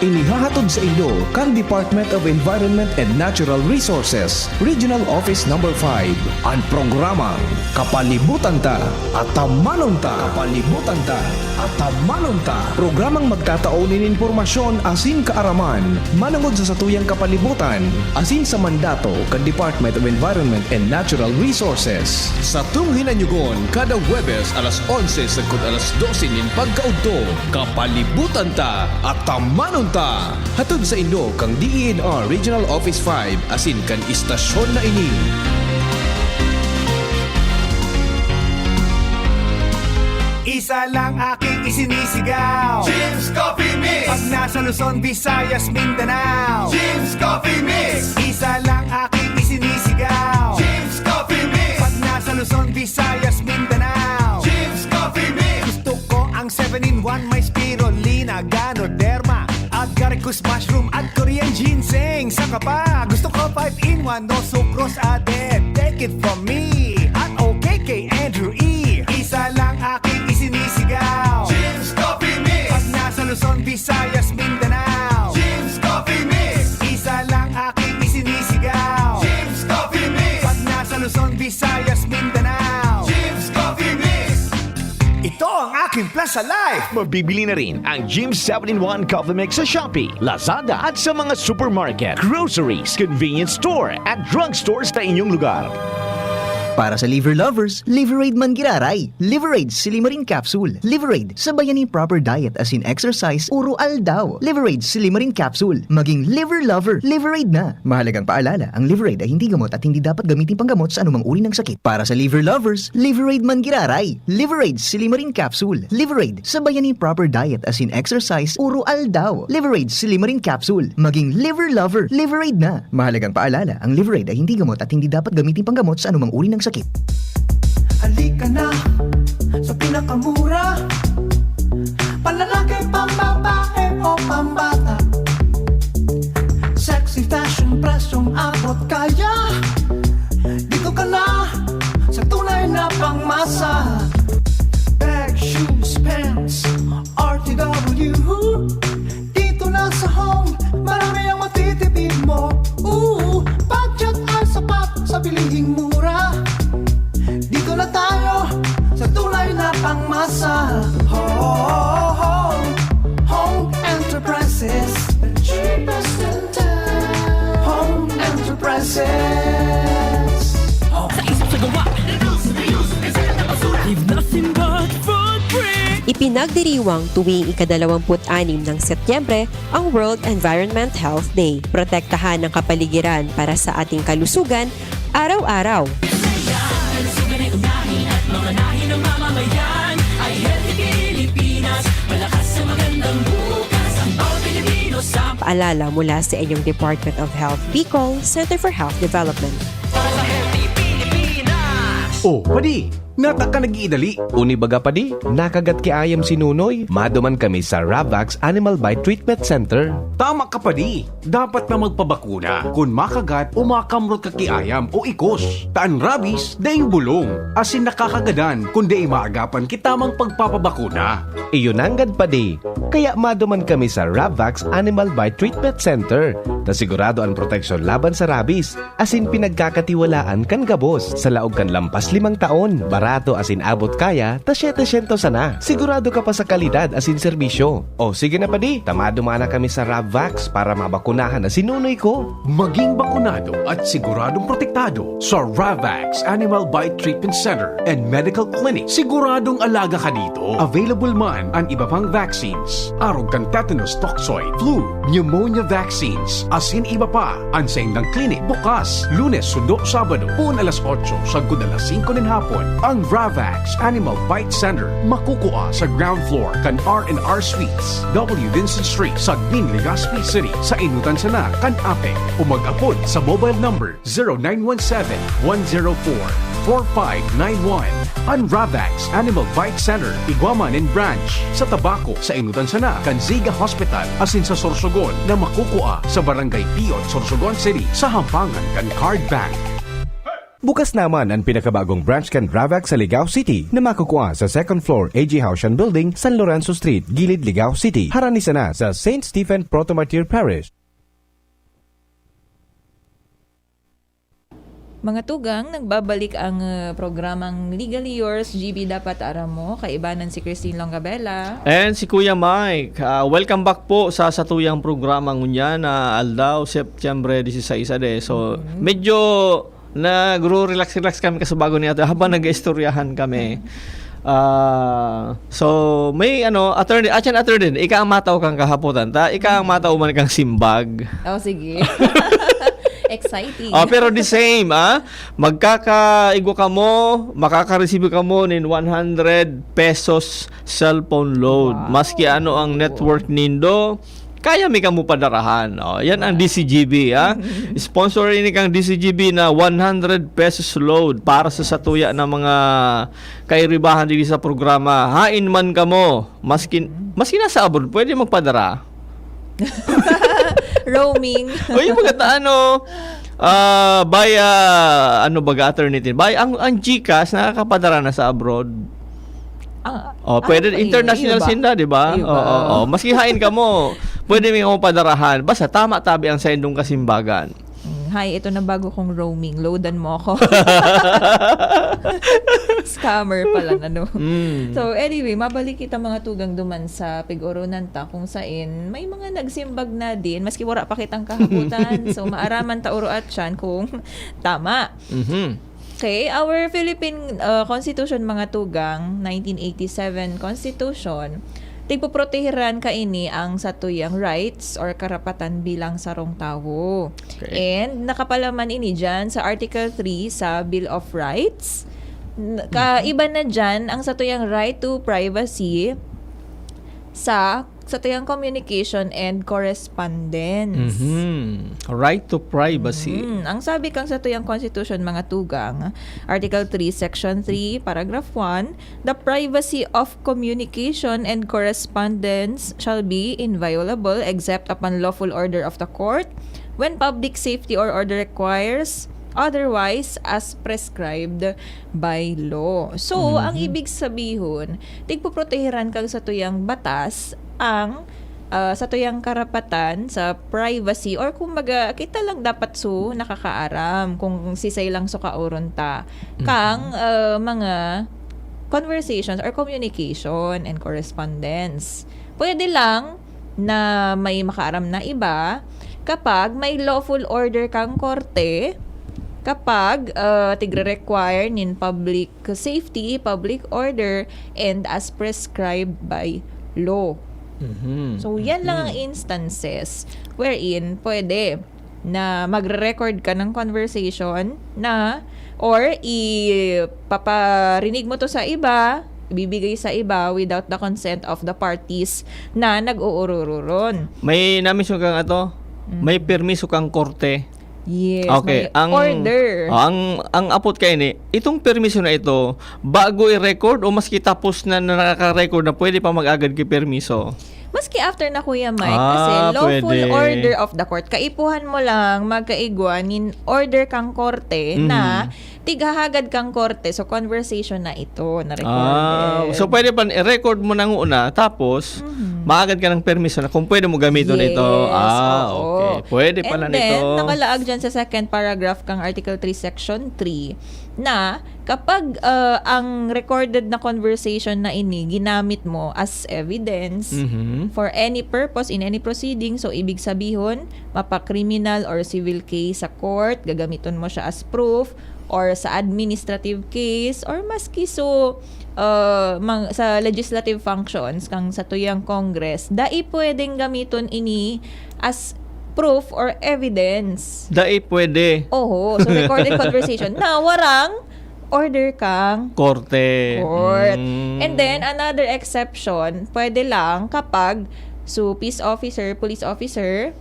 Inihahatod sa inyo kan Department of Environment and Natural Resources, Regional Office Number five, an programang Kapalibutan Ta, Atamanon Ta. Kapalibutan Ta, Atamanon Ta. Programang magtatao nin impormasyon asin kaaraman manungod sa satuyang kapalibutan asin sa mandato kan Department of Environment and Natural Resources. Satong hinanyugon kada Huwebes alas onse sagkod alas dose nin pagkaudto, Kapalibutan Ta, Atamanon Ta. Hatod sa inyo kan D E N R Regional Office five asin kan istasyon na ini. Isa lang aking isinisigaw. Jim's Coffee Mix. Pag nasa Luzon, Visayas, Mindanao. Jim's Coffee Mix. Isa lang aking isinisigaw. Jim's Coffee Mix. Pag nasa Luzon, Visayas, Mindanao. Jim's Coffee Mix. Gusto ko ang seven-in-one, may spirulina, Ganoderma, Kus mushroom at Korean ginseng. Saka pa, gusto ko five in one, no sucrose added. Take it from me. At okay kay Andrew E. Isa lang aking isinisigaw. Jim's Coffee Mix. Pag nasa Luzon, Visayas, Mindanao. Jim's Coffee Mix. Isa lang aking isinisigaw. Jim's Coffee Mix. Pag nasa Luzon, Visayas, Mindanao. Jim's Coffee Mix. Ito ang aking Plaza Life. Mabibili na rin ang Jim seven-in-one Coffee Mix sa Shopee, Lazada at sa mga supermarket, groceries, convenience store at drugstores sa inyong lugar. Para sa liver lovers, Liveraid man giraray. Liveraid Silimarin Capsule. Liveraid, sabayan ni proper diet as in exercise, uro aldaw. Liveraid Silimarin Capsule. Maging liver lover, Liveraid na. Mahalagang paalala, ang Liveraid ay hindi gamot at hindi dapat gamitin panggamot sa anumang uri ng sakit. Para sa liver lovers, Liveraid man giraray. Liveraid Silimarin Capsule. Liveraid, sabayan ni proper diet as in exercise, uro aldaw. Liveraid Silimarin Capsule. Maging liver lover, Liveraid na. Mahalagang paalala, ang Liveraid ay hindi gamot at hindi dapat gamitin panggamot sa anumang uri ng sakit. Halika na sa pinakamura. Panlalaki, pambabae o pambata. Sexy fashion, presyong abot kaya. Dito ka na sa tunay na pangmasa. Bag, shoes, pants, R T W. Dito na sa Home, marami ang matitipid mo. Ooh, budget ay sapat sa bilihing mura. Dito na tayo sa tunay na pangmasa. Home, Home Enterprises, the cheapest in town. Home Enterprises. Sa isip, sa gawa. Leave nothing but footprint. Ipinagdiriwang tuwing ikadalawamput-anim ng Setyembre ang World Environment Health Day. Protektahan ang kapaligiran para sa ating kalusugan araw-araw. Kalusugan ay unahin at manganahin ng mamamayan. Ay healthy Pilipinas, malakas sa magandang bukas. Ang bawat Pilipino sa Paalala mula sa inyong Department of Health Bicol, Center for Health Development. Para sa healthy Pilipinas. Oh, padi, nata ka nag-iidali. Uni baga, padi, nakagat ki ayam si Nunoy. Maduman kami sa Ravax Animal Bite Treatment Center. Tama ka, padi. Dapat na magpabakuna kun makagat o makamrot ka ki ayam o ikos. Ta an rabies, daing bulong, asin nakakagadan kun dai maagapan ki tamang pagpapabakuna. Iyo nanggad, padi. Kaya maduman kami sa Ravax Animal Bite Treatment Center, ta sigurado an proteksyon laban sa rabies, asin pinagkakatiwalaan kan gabos. Sa laog kan lampas limang taon, barato asin abot kaya, ta setecientos sana. Sigurado ka pa sa kalidad asin serbisyo. O sige na, padi, ta maduman na kami sa Ravax para mabakunahan na si Nunoy ko. Maging bakunado at siguradong protektado sa Ravax Animal Bite Treatment Center and Medical Clinic. Siguradong alaga ka dito. Available man an iba pang vaccines, arog kan tetanus toxoid, flu, pneumonia vaccines, asin iba pa. An saindang clinic bukas Lunes sundo Sabado, poon alas otso sagkod alas singko nin hapon. Ang Ravax Animal Bite Center makukua sa ground floor kan R and R Suites, W Vincent Street, Sagmin, Legazpi City, sa Inutan sana kan APEC, o mag-apod sa mobile number zero nine one seven, one zero four, four five nine one. An Ravax Animal Bite Center igwa man nin branch sa Tabaco, sa Inutan sana kan Ziga Hospital, asin sa Sorsogon na makukua sa Barangay Piot, Sorsogon City, sa hampangan kan Card Bank. Bukas naman an pinakabagong branch kan Ravax sa Ligao City na makukua sa second floor A G Haushan Building, San Lorenzo Street, Gilid, Ligao City. Harani sana sa Saint Stephen Proto-Martyr Parish. Mga tugang, nagbabalik ang, ah, programang Legally Yours, G B Dapat Aram Mo, kaibanan si Christine Longabella. And si Kuya Mike. Ah, welcome back po sa satuyang programa ngunyan na aldaw, Setyembre dieciséis ade. So, Mhm. medyo nagro-relax-relax kami kasubago niya habang nag-istoryahan kami. Ah, so, may ano, attorney, atyan attorney, ika ang matao kang kahapotan, ta? Ika ang matao man kang simbag. Oh, sige. Exciting. Oh, pero the same, ah. Magkakaigwa kamo, makaka-receive kamo nin one hundred pesos cellphone load. Wow. Maski ano ang network nindo, kaya mi kamo padarahan. Oh, yan ang D C G B, ah. Sponsor ini kang D C G B na one hundred pesos load para sa satuya na mga kairibahan diri sa programa. Hain man kamo, maski, maski nasa abroad, pwede magpadara. Roaming. O yung mga ta- ano, ah, by, ah, ano baga, Attorney Tin? By, ang, ang GCash, nakakapadara na sa abroad. Ah, Oh, pwede ah, international iyo ba? Sinda, di ba? Iyo Oo, ba? oo. Maski hain ka mo, pwede mo akong padarahan. Basta tama tabi ang saindong kasimbagan. Mm, hi, ito na bago kong roaming. Loadan mo ako. Scammer pala na, no? Mm. So, anyway, mabalik kita mga tugang duman sa pig-oronan ta kung sain may mga nagsimbag na din, maski wala pa kitang kahabutan. So, maaraman ta oro at siyan kung tama. Mhm. Okay, our Philippine uh, Constitution, mga tugang, nineteen eighty-seven Constitution, tigpoprotehiran kaini ang satuyang rights or karapatan bilang sarong tawo. Okay. And nakapalaman ini dyan sa Article three sa Bill of Rights. N- Kaiba na dyan ang satuyang right to privacy sa satuyang communication and correspondence. Mhm. Right to privacy. Mm. Ang sabi kang satuyang Constitution, mga tugang, Article three, Section three, Paragraph one, "The privacy of communication and correspondence shall be inviolable except upon lawful order of the court, when public safety or order requires, otherwise as prescribed by law." So, Mhm. ang ibig sabihon, tigpoprotehiran kang satuyang batas ang ah, satuyang karapatan sa privacy, or kumbaga, kita lang dapat su nakakaaram kung sisay lang su kaoron ta Mhm. kang ah, mga conversations or communication and correspondence. Pwede lang na may makaaram na iba kapag may lawful order kang korte, kapag ah, tigre-require nin public safety, public order, and as prescribed by law. Mhm. So, yan lang ang Mhm. Instances wherein pwede na magre-record ka ng conversation na, or ipaparinig mo to sa iba, ibibigay sa iba without the consent of the parties na nag-uurururon. May namisyon kang ato? Mm. May permiso kang korte? Yes, Okay, may ang order. Oh, ang ang apot kay ni, itong permiso na ito, bago i-record o maski tapos na, na nakaka-record na pwede pa mag-agad ki permiso? Maski after na, Kuya Mike, Ah, kasi lawful pwede. Order of the court. Kaipuhan mo lang magkaigwa nin order kang korte Mhm. na tighahagad kang korte. So, conversation na ito, na recorded. Ah, so pwede pa i-record mo na nguna, tapos Mhm. maagad ka ng permiso na kung pwede mo gamiton Yes, ito. Ah, oo. Okay. Pwede pala And then, nito. nakalaag dyan sa second paragraph kang Article three, Section three, na kapag ah, ang recorded na conversation na ini ginamit mo as evidence Mhm. for any purpose in any proceeding, so ibig sabihon, mapa-criminal or civil case sa court, gagamiton mo siya as proof, or sa administrative case, or maski so ah, mang- sa legislative functions kang satuyang Congress, dai pwedeng gamiton ini as proof or evidence. Dai pwede. Oho, so recorded conversation na warang order kang Korte. Court. Mm. And then, another exception, pwede lang kapag so peace officer, police officer,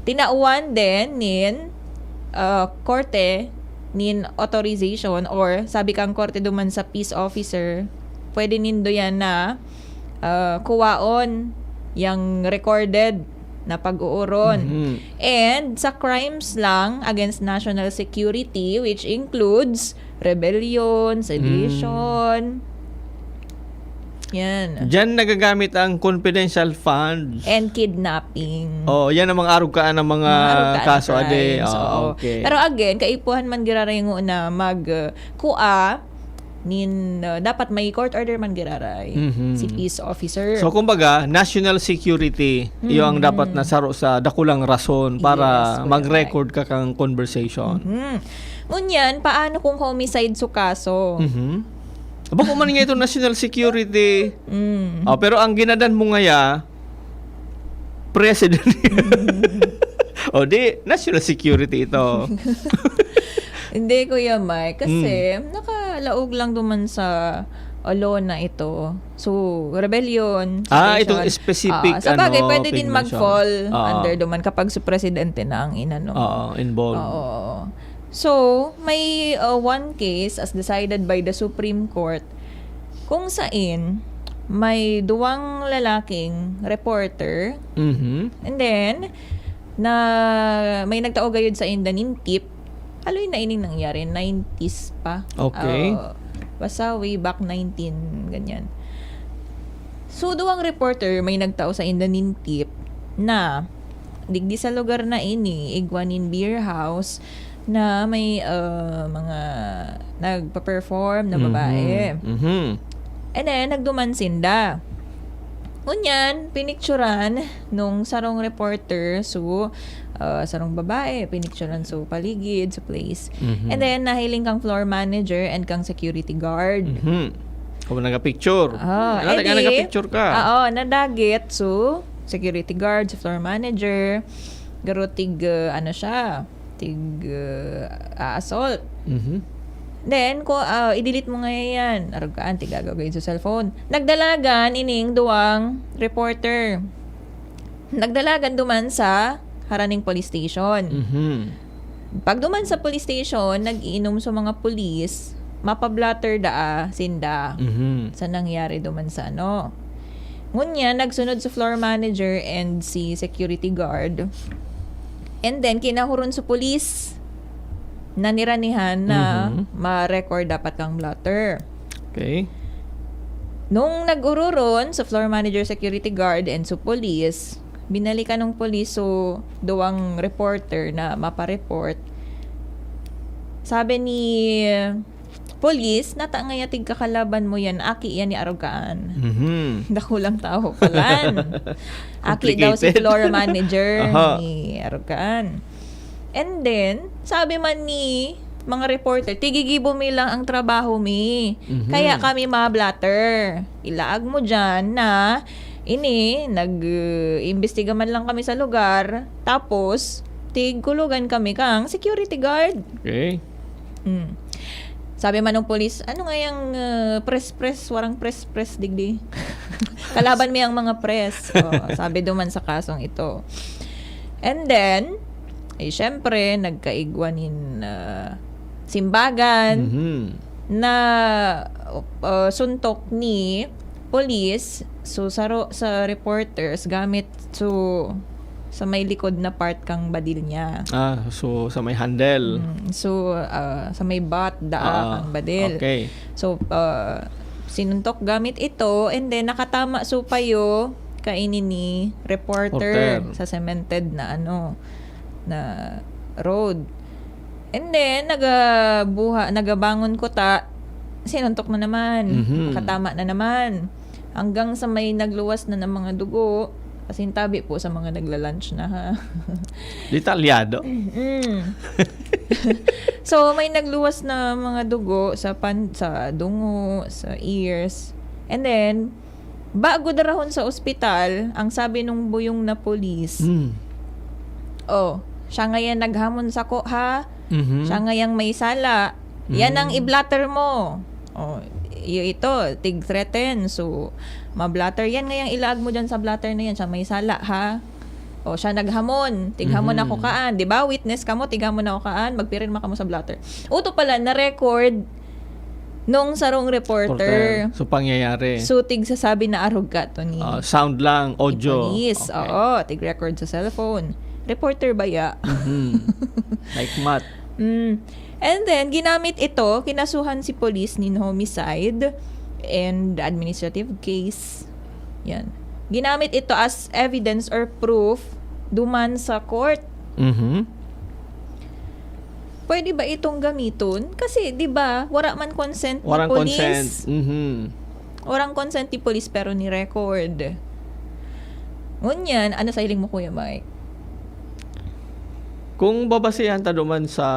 tinauan din nin ah, korte nin authorization, or sabi kang korte duman sa peace officer, pwede nindo yan na ah, kuwaon yang recorded na pag-uuron. Mhm. And sa crimes lang against national security, which includes rebellion, sedition. Yan. Diyan nagagamit ang confidential funds. And kidnapping. Oh, yan ang mga arog kaan ng mga Mga arog kaan kaso na ade. crimes, Oo, oo. okay. Pero again, kaipuhan man giraray ngona mag uh, kua nin uh, dapat may court order man giraray Mhm. si peace officer. So kumbaga, national security, iyo ang Mhm. dapat na saro sa dakulang rason para Yes, correct. mag-record ka kang conversation. Mhm. Ngunyan, paano kung homicide su kaso? Mhm. Aba, kung man nga ito national security. Mm. Oh, pero ang ginadan mo ngaya, president. O di, national security ito. Hindi, Kuya Mike. Kasi, Mm. nakalaog lang duman sa uh, law na ito. So, rebellion, Ah, sedition. itong specific, Ah, sa bagay, ano, pwede din convention. mag-fall Ah. under duman kapag su presidente na ang inano. Oo, involved. Oo. So, may uh, one case as decided by the Supreme Court kung sain May duwang lalaking reporter. Mhm. And then, na may nagtao gayod sa inda nin tip. Haloy na ining nangyari, nineties pa. Okay. Ah, basta way back nineteen, ganyan. So, duwang reporter may nagtao sa inda nin tip na digdi sa lugar na ini, igwa nin beer house na may ah, mga nagpa-perform na babae. Mhm. Mhm. And then, nagduman sinda. Ngunyan, pinicturan nung sarong reporter, so, ah, sarong babae, pinicturan so paligid, so place. Mhm. And then, nahiling kang floor manager and kang security guard. Mhm. Kung nagka-picture. Ah, Wala edi, ka nagka-picture ka. Oo, nadagit. So, security guard, si floor manager, garo tig, ah, ano siya, tig ah, assault. Mhm. Then, ko ah, i-delete mo ngayon yan. Arog ka, anti gagawin sa cellphone. Nagdalagan ining duwang reporter. Nagdalagan duman sa haraning police station. Mhm. Pag duman sa police station, nag-iinom sa mga pulis, mapablatter daa sinda Mhm. sa nangyari duman sa ano. Ngunyan, nagsunod sa floor manager and si security guard. And then, kinahuron sa pulis na niranihan na Mhm. ma-record dapat kang blotter. Okay. Nung nag-ururon sa floor manager, security guard, and sa police, binalikan ng police so duwang reporter na mapareport. Sabi ni police, nata ngaya tig kakalaban mo yan, aki yan ni Arugaan. Mhm. Dakulang tao palan. Aki daw si Complicated. Floor Manager Aha. ni Arugaan. And then, sabi man ni mga reporter, "Tigigibo mi lang ang trabaho mi. Mhm. Kaya kami ma-blotter. Ilaag mo dyan na ini, nag-imbestiga man lang kami sa lugar. Tapos, tigkulugan kami kang security guard." Okay. Mm. Sabi man ng polis, "Ano nga yung ah, press-press? Warang press-press, digdi." Kalaban mi ang mga press. Oh, sabi duman sa kasong ito. And then, eh, syempre, nagkaigwa nin ah, simbagan Mhm. na ah, suntok ni police. So, sa, ro- sa reporters, gamit so sa may likod na part kang badil niya. Ah, so sa may handle. Mm, so, ah, sa may butt, daa Ah, kang badil. Okay. So, ah, sinuntok gamit ito, and then nakatama so payo kaini ni reporter Reporter. sa cemented na ano, na road. And then, nagabuha, nagabangon ko ta, sinuntok na naman. Mhm. Nakatama na naman. Hanggang sa may nagluwas na ng mga dugo, pasintabi po sa mga nagla-lunch na, ha. Detalyado. Mm. So, may nagluwas na mga dugo sa pan, sa dungo, sa ears. And then, bago darahon sa ospital, ang sabi nung buyong na pulis, Mm. "Oh, siya ngayon naghamon sako, ha? Mhm. Siya ngayang may sala. Yan ang Mm. i-blotter mo. Oh, iyo ito, tig-threaten. So, ma-blotter. Yan ngayang ilaag mo dyan sa blotter na yan. Siya may sala, ha? O, siya naghamon. Tighamon Mhm. ako kaan. Di ba? Witness kamo, tighamon ako kaan. Magpirirma kamo sa blotter." Uto pala, na-record nung sarong reporter. Reporter. So, pangyayari. So, tigsasabi na arog ka, Tony. Ah, sound lang, audio. Police, Okay. Oo, tig-record sa cellphone. Reporter ba ya? Mhm. Like mat. Mm. And then, ginamit ito, kinasuhan si police nin homicide and administrative case. Yan. Ginamit ito as evidence or proof duman sa court. Mhm. Pwede ba itong gamiton? Kasi, di ba, wala man consent ni Warang police. Consent. Mhm. Warang consent ni police pero ni-record. Ngunyan, ano sa hiling mo, Kuya Mike? Kung babasihan ta duman sa,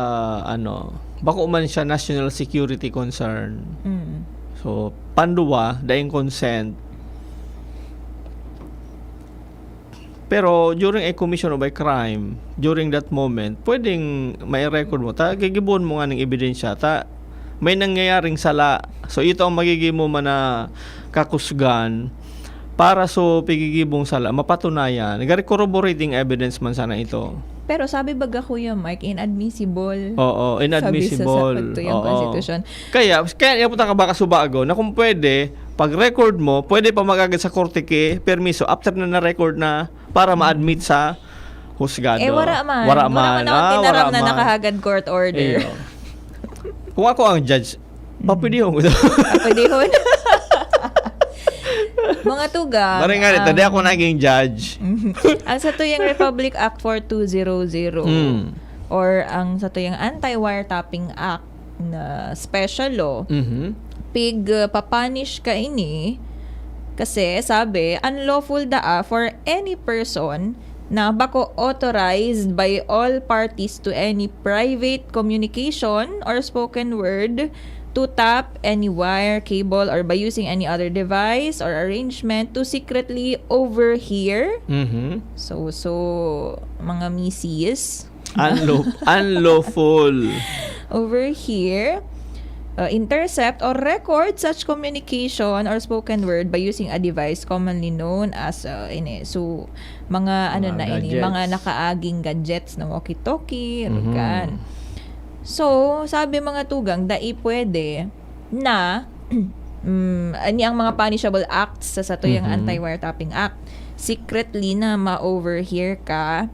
ano, bako man siya national security concern. Mm. So, panduwa, daing consent. Pero during a commission of a crime, during that moment, pwedeng mai-record mo. Ta, gigibuon mo nga ng ebidensya. Ta, may nangyayaring sala. So, ito ang magiging mo man na kakusgan para so pigigibong sala, mapatunayan. Gari corroborating evidence man sana ito. Pero sabi baga, Kuya Mike, inadmissible. Oo, inadmissible. Sabi sa, sa pagtuyang Oo. konstitusyon. Kaya, kaya niya punta ka baka subago na kung pwede, pag-record mo, pwede pa mag-agad sa korte ki permiso after na na-record na para ma-admit sa husgado. Eh, wara man. Wara Wala man. man ako Ah, tinaram wara na man. Nakahagad court order. Iyo. Kung ako ang judge, papidihon ko. Pwede hon. Mga tugang. Maring nga nito, um, di ako naging judge. Ang satuyang Republic Act four two zero zero Mm. or ang satuyang Anti-Wiretapping Act na special law, Mhm. pig uh, papanish ka ini kasi sabi, unlawful daa for any person na bako authorized by all parties to any private communication or spoken word to tap any wire, cable, or by using any other device or arrangement to secretly overhear. Mhm. So, so, mga misis. Unlaw- unlawful. Overhear, uh, intercept, or record such communication or spoken word by using a device commonly known as, uh, ini. So, mga ano Mga na ini, gadgets. Mga nakaaging gadgets na walkie-talkie, Mhm. organ. So, sabi mga tugang, dai pwede na mm, ani ang mga punishable acts sa satuyang Mhm. Anti-Wiretapping Act. Secretly na ma-overhear ka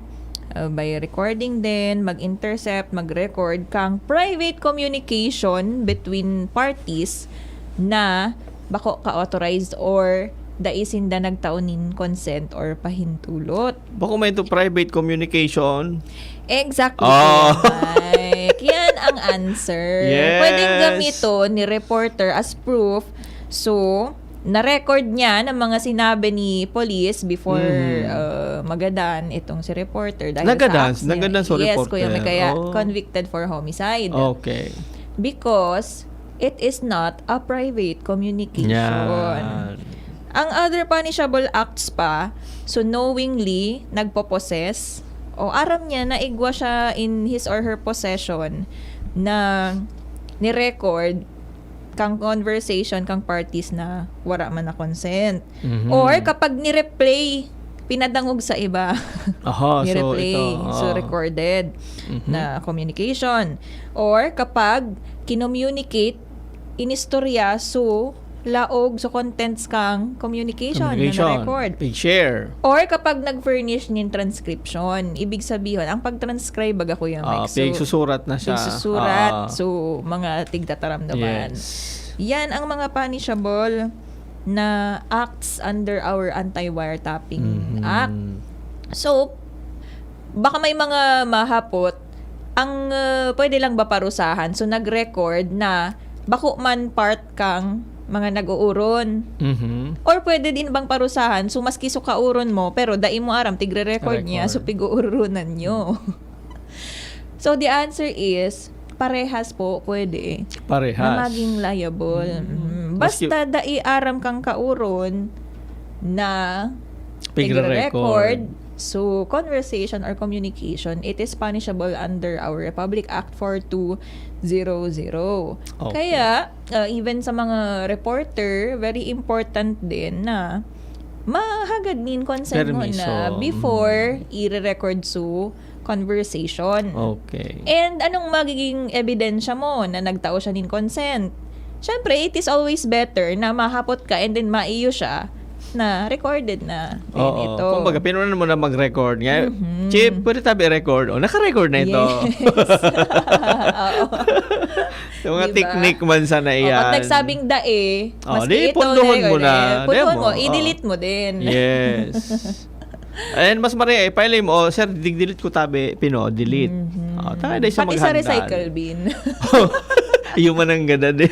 uh, by recording din, mag-intercept, mag-record kang private communication between parties na bako ka authorized or dai sinda nagtao nin consent or pahintulot. Bako may ito private communication. Exactly. Oh. Kuya Mike. Yan ang answer. Yes. Pwedeng gamiton ni reporter as proof. So, na-record niya ng mga sinabi ni police before Mhm. uh, magadan itong si reporter. Dahil Nagadan, sa acts niya. nagadan sa Yes, reporter. Kuya Mike, kaya Oh. convicted for homicide. Okay. Because it is not a private communication. Yan. Ang other punishable acts pa, so knowingly nagpo-possess, o aram niya na igwa siya in his or her possession na ni-record kang conversation kang parties na wara man na consent. Mhm. Or kapag ni-replay, pinadangog sa iba. Aha, so Ni-replay. ito, So, ah. recorded Mhm. na communication. Or kapag kinommunicate, inistorya, so laog, so contents kang communication, Communication. Na na-record. Pig-share. Or kapag nag-furnish nin transcription, ibig sabihin, ang pag-transcribe, baga, Kuya Ah, Mike, so, pigsusurat na siya. Pigsusurat, Ah. So, mga tigtataram naman. Yes. Yan ang mga punishable na acts under our Anti-Wiretapping Mhm. Act. So, baka may mga mahapot, ang uh, pwede lang ba parusahan? So, nag-record na bako man part kang mga nag-uuron. Mhm. Or pwede din bang parusahan? So, maski sukauron mo, pero dai mo aram, tigre-record niya, Record. So, pig-uurunan nyo. So, the answer is, parehas po, pwede. Parehas. Na maging liable. Mhm. Maski- Basta dai aram kang kauron na Pigre-record. Pigre-record. So, conversation or communication, it is punishable under our Republic Act four two zero zero. Okay. Kaya, uh, even sa mga reporter, very important din na mahagad nin consent mo Permiso. Na before i-record so conversation. Okay. And anong magiging ebidensya mo na nagtao siya nin consent? Siyempre, it is always better na mahapot ka and then maiyo siya na recorded na. Then Oo. ito. Kumbaga, pinunan mo na mag-record. Nga, Mhm. Chip, pwede tabi record. O, naka-record na ito. Yes. Oo. Yung mga Diba? technique man sana O, iyan. Pag nagsabing dae, Oh, maski di, ito, pundohon nire-record mo na. eh. Pundohon Demo. mo, i-delete mo din. Yes. And mas maria, i-file mo, "Sir, dig-delete ko tabi, pino, delete." Mhm. Oh, tayo dahil sa Pati sa maghandal. recycle bin. Iyo man ang ganda din.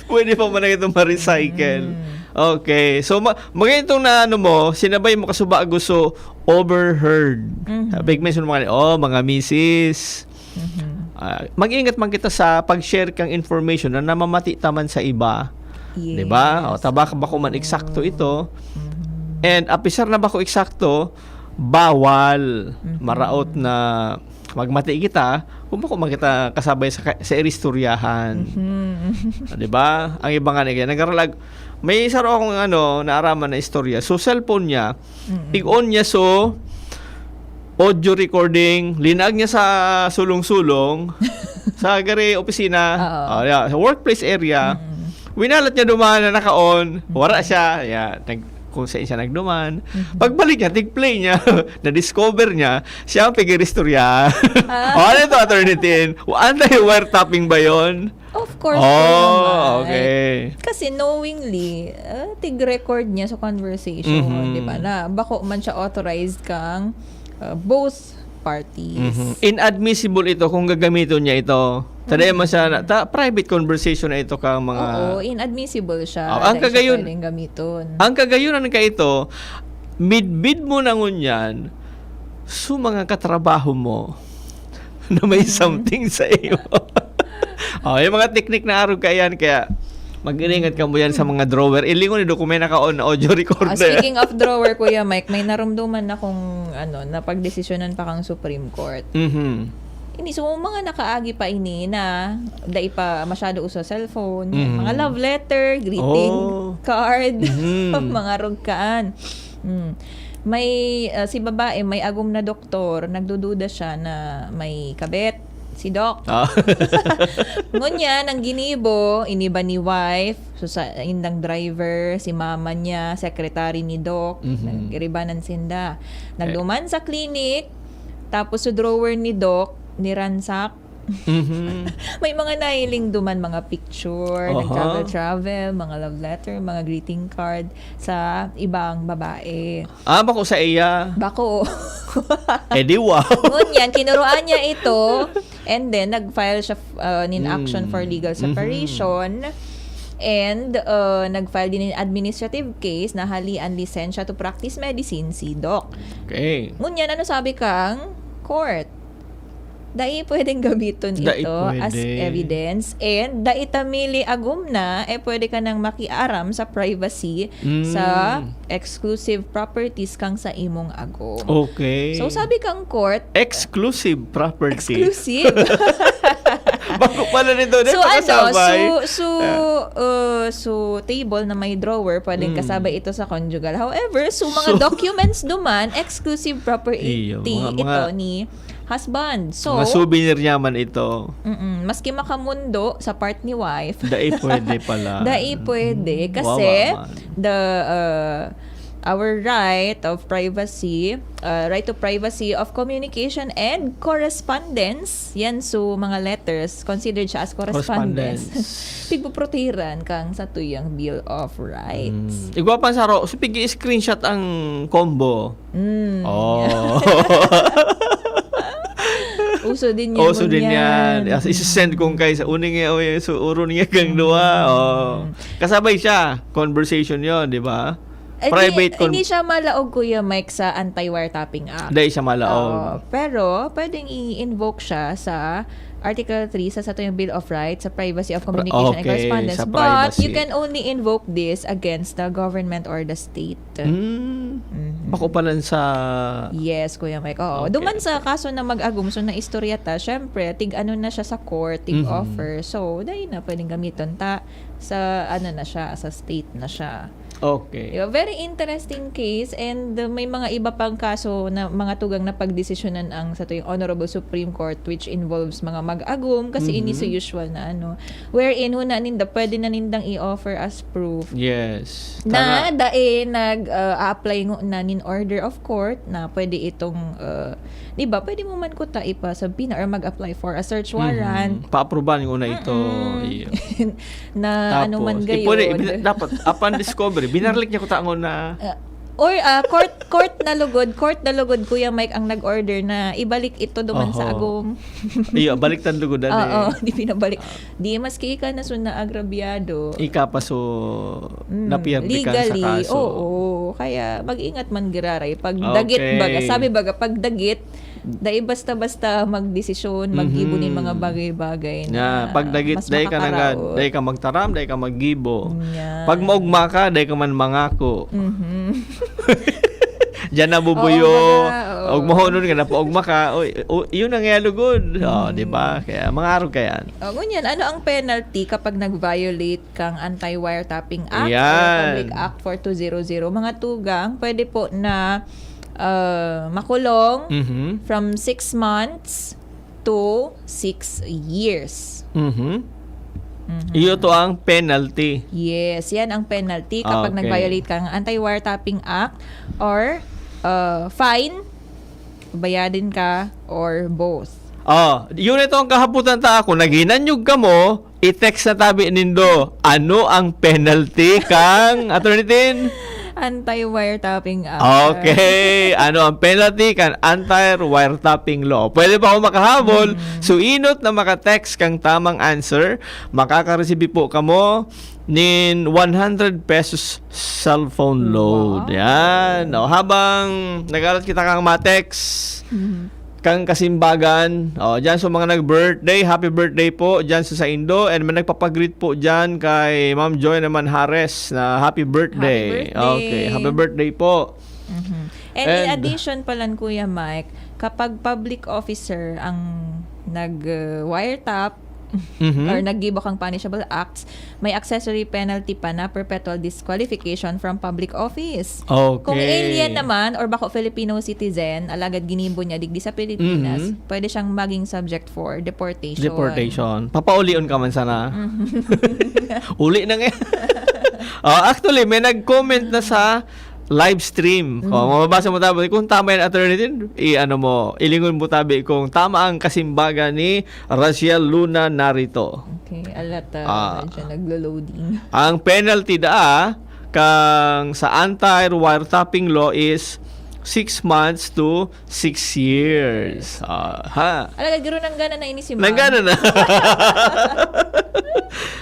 Pwede pa man ito ma-recycle. Mm. Okay. So, ma- maganda itong na ano mo, sinabay mo kasubago so overheard. Mhm. Big mention mga, oh, mga misis. Mhm. Ah, mag-ingat man kita sa pag-share kang information na namamati taman sa iba. Yes. Di ba? O, tabaka bako man eksakto ito. Mhm. And apisar na bako eksakto, bawal. Mhm. Maraot na magmati kita kung bako man kita kasabay sa, ka- sa iristoryahan. Mhm. Di ba? Ang iba nga na nagaralag, may isa raw akong ano, naaraman na istorya. So, cellphone niya, Mm-mm. tig-on niya so audio recording, linaag niya sa sulong-sulong, sa gari opisina, Oo. ah, yeah, sa workplace area, Mm. Winalat niya duman na naka-on. Wala siya. Ya, nag-, kung saan siya nagduman. Pagbalik niya, tig-play niya, na-discover niya, siya ang pag-iristorya. Ah. Oh, ano to, Attorney Tin? Anti-wiretapping ba yun? Of course, Oh, Kuya Mike. Okay. Kasi knowingly, ah, tig-record niya sa conversation, Mhm. di ba? Na bako man siya authorized kang ah, both parties. Mhm. Inadmissible ito kung gagamiton niya ito. Tadi man siya na, ta, private conversation na ito kang mga Oo, inadmissible siya. Oh, ang Dahil siya kagayon- pwedeng gamiton. Ang kagayunan kaito, midbid mo na ngunyan, su mga katrabaho mo na may something sa iyo. Oh, yung mga teknik na arog ka yan, kaya mag-iringat ka mo yan sa mga drawer. Ilingon ni Dokumena ka on audio Ah, recorder. speaking of drawer, Kuya Mike, may narumduman na kung ano, na pagdesisyonan pa kang Supreme Court. Mhm. Ini, so, mga nakaagi pa ini na dai pa masyado uso sa cellphone, Mhm. mga love letter, greeting Oh. card, Mhm. mga rugkaan. Mm. May, ah, si babae, may agom na doktor, nagdududa siya na may kabet, si Doc. Ah. Ngunyan, ang ginibo, iniba ni wife, so sa indang driver, si mama niya, secretary ni Doc, Mhm. nagiribanan sinda. Nagduman sa clinic, tapos sa drawer ni Doc, niransak. Mhm. May mga nahiling duman, mga picture, Aha. nag-travel-travel, mga love letter, mga greeting card sa ibang babae. Ah, bako sa iya. Bako. Eh, di wow. Ngunyan, kinuruan niya ito, and then nag-file siya uh, nin Mm. action for legal Mhm. separation, and uh, nag-file din nin administrative case na halian lisensya to practice medicine si Doc. Okay. Ngunyan, ano sabi kang court? Dai pwedeng gamiton Dai ito as pwede. Evidence, and dai ta mili agom na, eh pwede ka nang makiaram sa privacy Mm. sa exclusive properties kang sa imong agom. Okay. So, sabi kang court, Exclusive property. Exclusive. Bako pala nito. Di So, pa ano, kasabay. so, so, uh, so, table na may drawer, pwedeng Mm. kasabay ito sa conjugal. However, so, mga So- documents duman, exclusive property Iyo, mga, ito mga, ni husband. So, mga souvenir niya man ito. mm-mm, maski makamundo sa part ni wife, Dai pwede pala. Dai pwede kasi Wawa man. the uh, our right of privacy, uh, right to privacy of communication and correspondence, yan so mga letters, considered siya as correspondence. Correspondence. Pigpuprotehiran kang sa tuyang Bill of Rights. Mm. Igwa pa sa ro, so pigi-screenshot ang combo. Mm. Oh. Uso din yan. Uso din ngunyan. yan. As isi-send kong kay sa uning nga, oy, so uron nga kang duwa. Oh. Kasabay siya, conversation yon, di ba? Eh, Private di, con- hindi siya malaog, Kuya Mike, sa Anti-Wiretapping Act. Dahil siya malaog. Oo, pero pwedeng i-invoke siya sa Article three sa satuyang Bill of Rights sa privacy of communication and Okay, correspondence. sa But you privacy. can only invoke this against the government or the state. Hmm. Mhm. Bako pa lang sa... Yes, Kuya Mike. Oo. Okay, Duman sa okay. kaso na mag-agom, so naistorya ta, syempre, tig ano na siya sa court, tig Mhm. offer. So, dahil na pwedeng gamiton ta sa ano na siya, sa state na siya. Okay. Yeah, very interesting case, and uh, may mga iba pang kaso na mga tugang na pagdesisyonan ang sa tuyong Honorable Supreme Court, which involves mga mag-agom kasi Mhm. ini so usual na ano, wherein huna ninda pwede na nindang i-offer as proof Yes. na Tama. dai nag-apply ngo na nin order of court na pwede itong uh, di ba, pwede mo man kuta ipasubpoena or mag-apply for a search warrant. Mhm. Paaprubahan ko na ito. Mm-mm. Iyo. Na ano man Tapos, gayon. eh, pwede, bin- dapat, upon discovery, binarlik niya ko tangon na... Uh, or uh, court court na lugod, court na lugod, Kuya Mike, ang nag-order na ibalik ito duman sa Oho. agom. Iyo, baliktad lugod na Oo, eh. Di pinabalik. Di, maski ika na so naagrabyado. Ika pa so Mm, napiyanti ka sa legally, kaso. Oo. Kaya mag-ingat man giraray. Pag dagit Okay. baga, sabi baga, pag dagit, dai basta-basta magdesisyon, maggibo nin Mhm. mga bagay-bagay na Nga, pag dagit, mas dai ka nagad, makakaraot. Dai ka magtaram, dai ka maggibo. Nga. Pag maugma ka, dai ka man mangako. Mhm. Diyan nabubuyo. Oo, baga, oo. Og mahunon ka, napaugma ka. Oy, o, yun ang yalugod. Oh, Mhm. Di ba? Kaya, mga arog ka yan. O, ngunyan, ano ang penalty kapag nag-violate kang Anti-Wiretapping Act Yan. or Republic Act four two zero zero? Mga tugang, pwede po na uh, makulong Mhm. from six months to six years. Mhm. Iyo to ang penalty. Yes, yan ang penalty kapag Okay. nag-violate ka ng Anti-Wiretapping Act or uh, fine, bayadin ka or both. Oh, yun ito ang kahaputan ta. Kung naghinanyog ka mo, i-text na tabi nindo. Ano ang penalty kang, Attorney Tin? Anti-Wiretapping Act. Okay. Ano ang penalty kan anti-wiretapping law? Pwede pa ako makahabol. So, inot na maka-text kang tamang answer, makaka-receive po kamo nin one hundred pesos cellphone load. Wow. Yan. O, habang nag-alat kita kang ma-text, kang kasimbagan, o, dyan sa mga nag-birthday, happy birthday po dyan sa saindo. And may nagpapag-greet po dyan kay Ma'am Joy naman Hares na happy birthday. Happy birthday. Okay, happy birthday po. Mhm. And, in And- addition pala, Kuya Mike, kapag public officer ang nag-wiretap Mhm. or naggibo kang punishable acts, may accessory penalty pa na perpetual disqualification from public office. Okay. Kung alien naman or bako Filipino citizen, alagad ginibo niya digdi sa Pilipinas, Mhm. pwede siyang maging subject for deportation. Deportation. Papaulion ka man sana. Uli na nga. Oh, actually, may nag-comment na sa live stream. Oh, mababasa mo tabi. Kung tama yan, Attorney Tin, i-ano mo, ilingon mo tabi kung tama ang kasimbagan ni Raziel Luna Narito. Okay, alat, ah, Ah. medyo naglo-loading. Ang penalty daa kang sa anti-wiretapping law is six months to six years. Ah, ha? Alagad garo nanggana na ini si Ma'am. Nanggana na.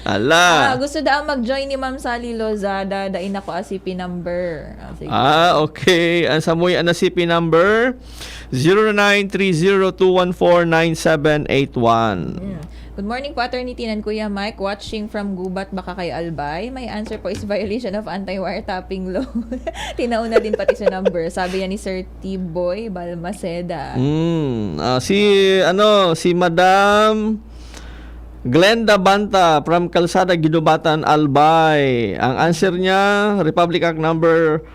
Ah, Ala. gusto daw mag-join ni Ma'am Sally Lozada, dai na ko a C P number. Ah, sige. Ah, okay. Ang samuya na C P number, zero nine three zero two one four nine seven eight one. Mm. Good morning po, Attorney Tin and Kuya Mike. Watching from Gubat, Bacacay, Albay. My answer po is violation of anti-wiretapping law. Tinaon na din pati sa number. Sabi yan ni Sir T-Boy Balmaceda. Mm. Ah, si, ano, si Madam Glenda Banta from Kalsada, Guinobatan, Albay. Ang answer niya, Republic Act number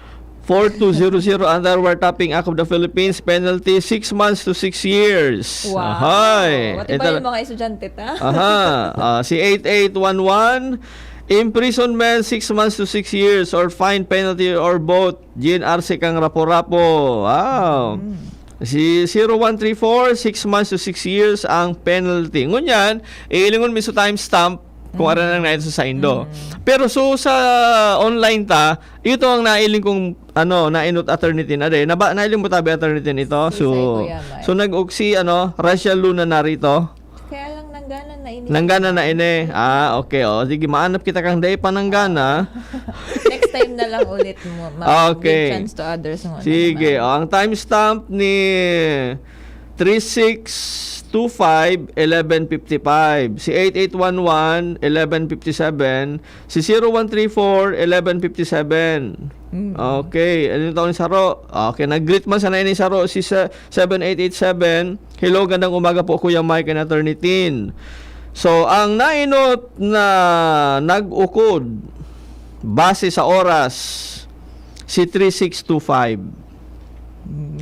four two zero zero, Anti-Wiretapping Act of the Philippines, penalty six months to six years. Wow. Ahay. Pati Ito ba la- yung mga estudyante ta? Aha. Ah, si eight eight one one, imprisonment six months to six years or fine, penalty or both. Jean Arce kang Rapo-Rapo. Wow. Si zero one three four, six months to six years ang penalty. Ngunyan, iilingon mi sa timestamp kung aran ang nain sa saindo. Pero so sa online ta, ito ang nailing kong ano, nainot, Attorney Tin. Ade, naba, nailing mo tabi, Attorney Tin, ito. So, Isay, Kuya Mike. So nag-uksi, ano, Raziel Luna Narito. Kaya lang nanggana na ini. Nanggana na ini. Ah, okay. Oh. Sige, maanap kita kang day pa nanggana. Next time na lang ulit mo. Ma- Ah, okay. Give chance to others mo. Sige. Oh, ang timestamp ni three six two five, eleven fifty-five. Si eight eight one one, eleven fifty-seven. Si zero one three four, eleven fifty-seven. Mm. Okay. Ano yung taon ni Saro? Okay. Nag-greet man sana ini Saro si sa- seven eight eight seven. Hello, gandang umaga po, Kuya Mike and Attorney Tin. So, ang nainot na nag-ukod base sa oras, si three six two five.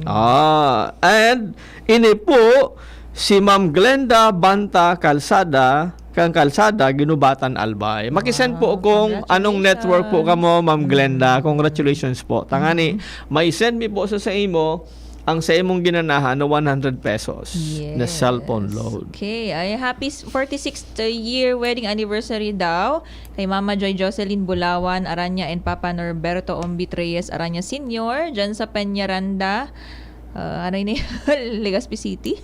Ah, and ini po si Ma'am Glenda Banta Calzada, kang Calzada, Guinobatan, Albay. Makisend po Wow, kung anong network po congratulations. Kamo, Ma'am Glenda. Congratulations po. Tangani, may send mi po sa, sa imo ang sa imong ginanahan na one hundred pesos na Yes. cellphone load. Okay. Ay, happy s- forty-sixth year wedding anniversary daw kay Mama Joy Jocelyn Bulawan Aranya and Papa Norberto Ombit Reyes Aranya Senior dyan sa Peñaranda. Uh, ano yun? Legazpi City.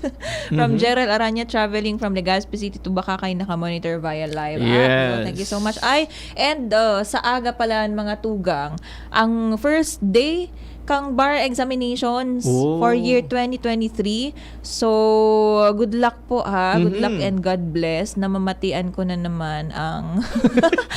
From Mhm. Gerald Aranya traveling from Legazpi City to Bacacay, naka-monitor via live app. Yes. Thank you so much. Ay, and uh, sa aga pala, mga tugang, ang first day kang bar examinations Oh. for year twenty twenty-three. So, good luck po ha. Good Mhm. Luck and God bless. Namamatian ko na naman ang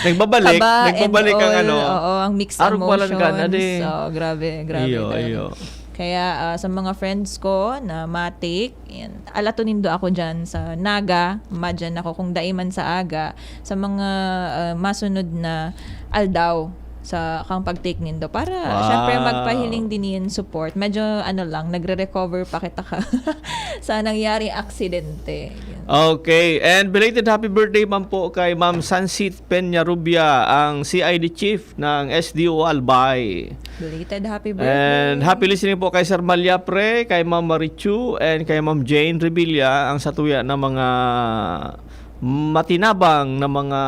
Nagbabalik, kaba nagbabalik and ang all. ano. Oo, ang mixed Arog emotions. walan ka na, di. Oo, grabe, grabe Iyo, talaga. iyo. Kaya ah, sa mga friends ko na matik, yan, alato nindo ako dyan sa Naga, madyan ako kung dai man sa aga, sa mga ah, masunod na aldaw. sa kang pag-take nindo para Wow. syempre magpahiling din yung support. Medyo ano lang, nagre-recover pa kita ka sa nangyari aksidente. Yun. Okay. And belated happy birthday man po kay Ma'am Sansit Peñarubia, ang C I D chief ng S D O Albay. Belated happy birthday. And happy listening po kay Sir Malyapre, kay Ma'am Marichu, and kay Ma'am Jane Revilla, ang satuya na mga matinabang na mga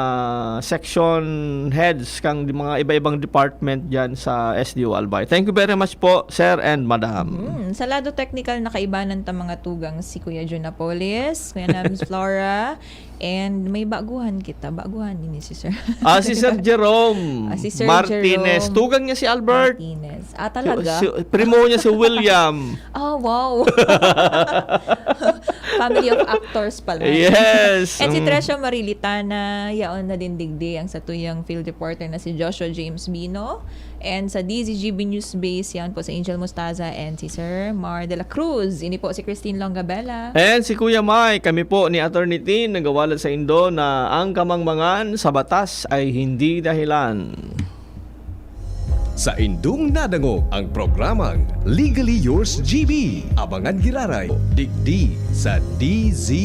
section heads kang di- mga iba-ibang department diyan sa S D O Albay. Thank you very much po, sir and madam. Hmm, sa lado technical, nakaibanan ta mga tugang si Kuya Jun Napoles, Kuya Nams Flora, and may baguhan kita. Baguhan din si Sir. Ah, si Sir Jerome Ah, si Sir Martinez. Jerome Tugang niya si Albert. Martinez. Ah, talaga? Si, si- primo niya si William. Oh, wow. Family of actors pala. Yes. And si Mm. Tresha Marilitana, yaon na din digdi ang satuyang field reporter na si Joshua James Bino. And sa D Z G B News Base, yan po si Angel Mostaza and si Sir Mar de la Cruz. Ini po si Christine Longabella. And si Kuya Mike, kami po ni Attorney Tin, nagawalad sa Indo na ang kamangmangan sa batas ay hindi dahilan. Sa indong nadangog ang programang Legally Yours G B. Abangan giraray, digdi sa D Z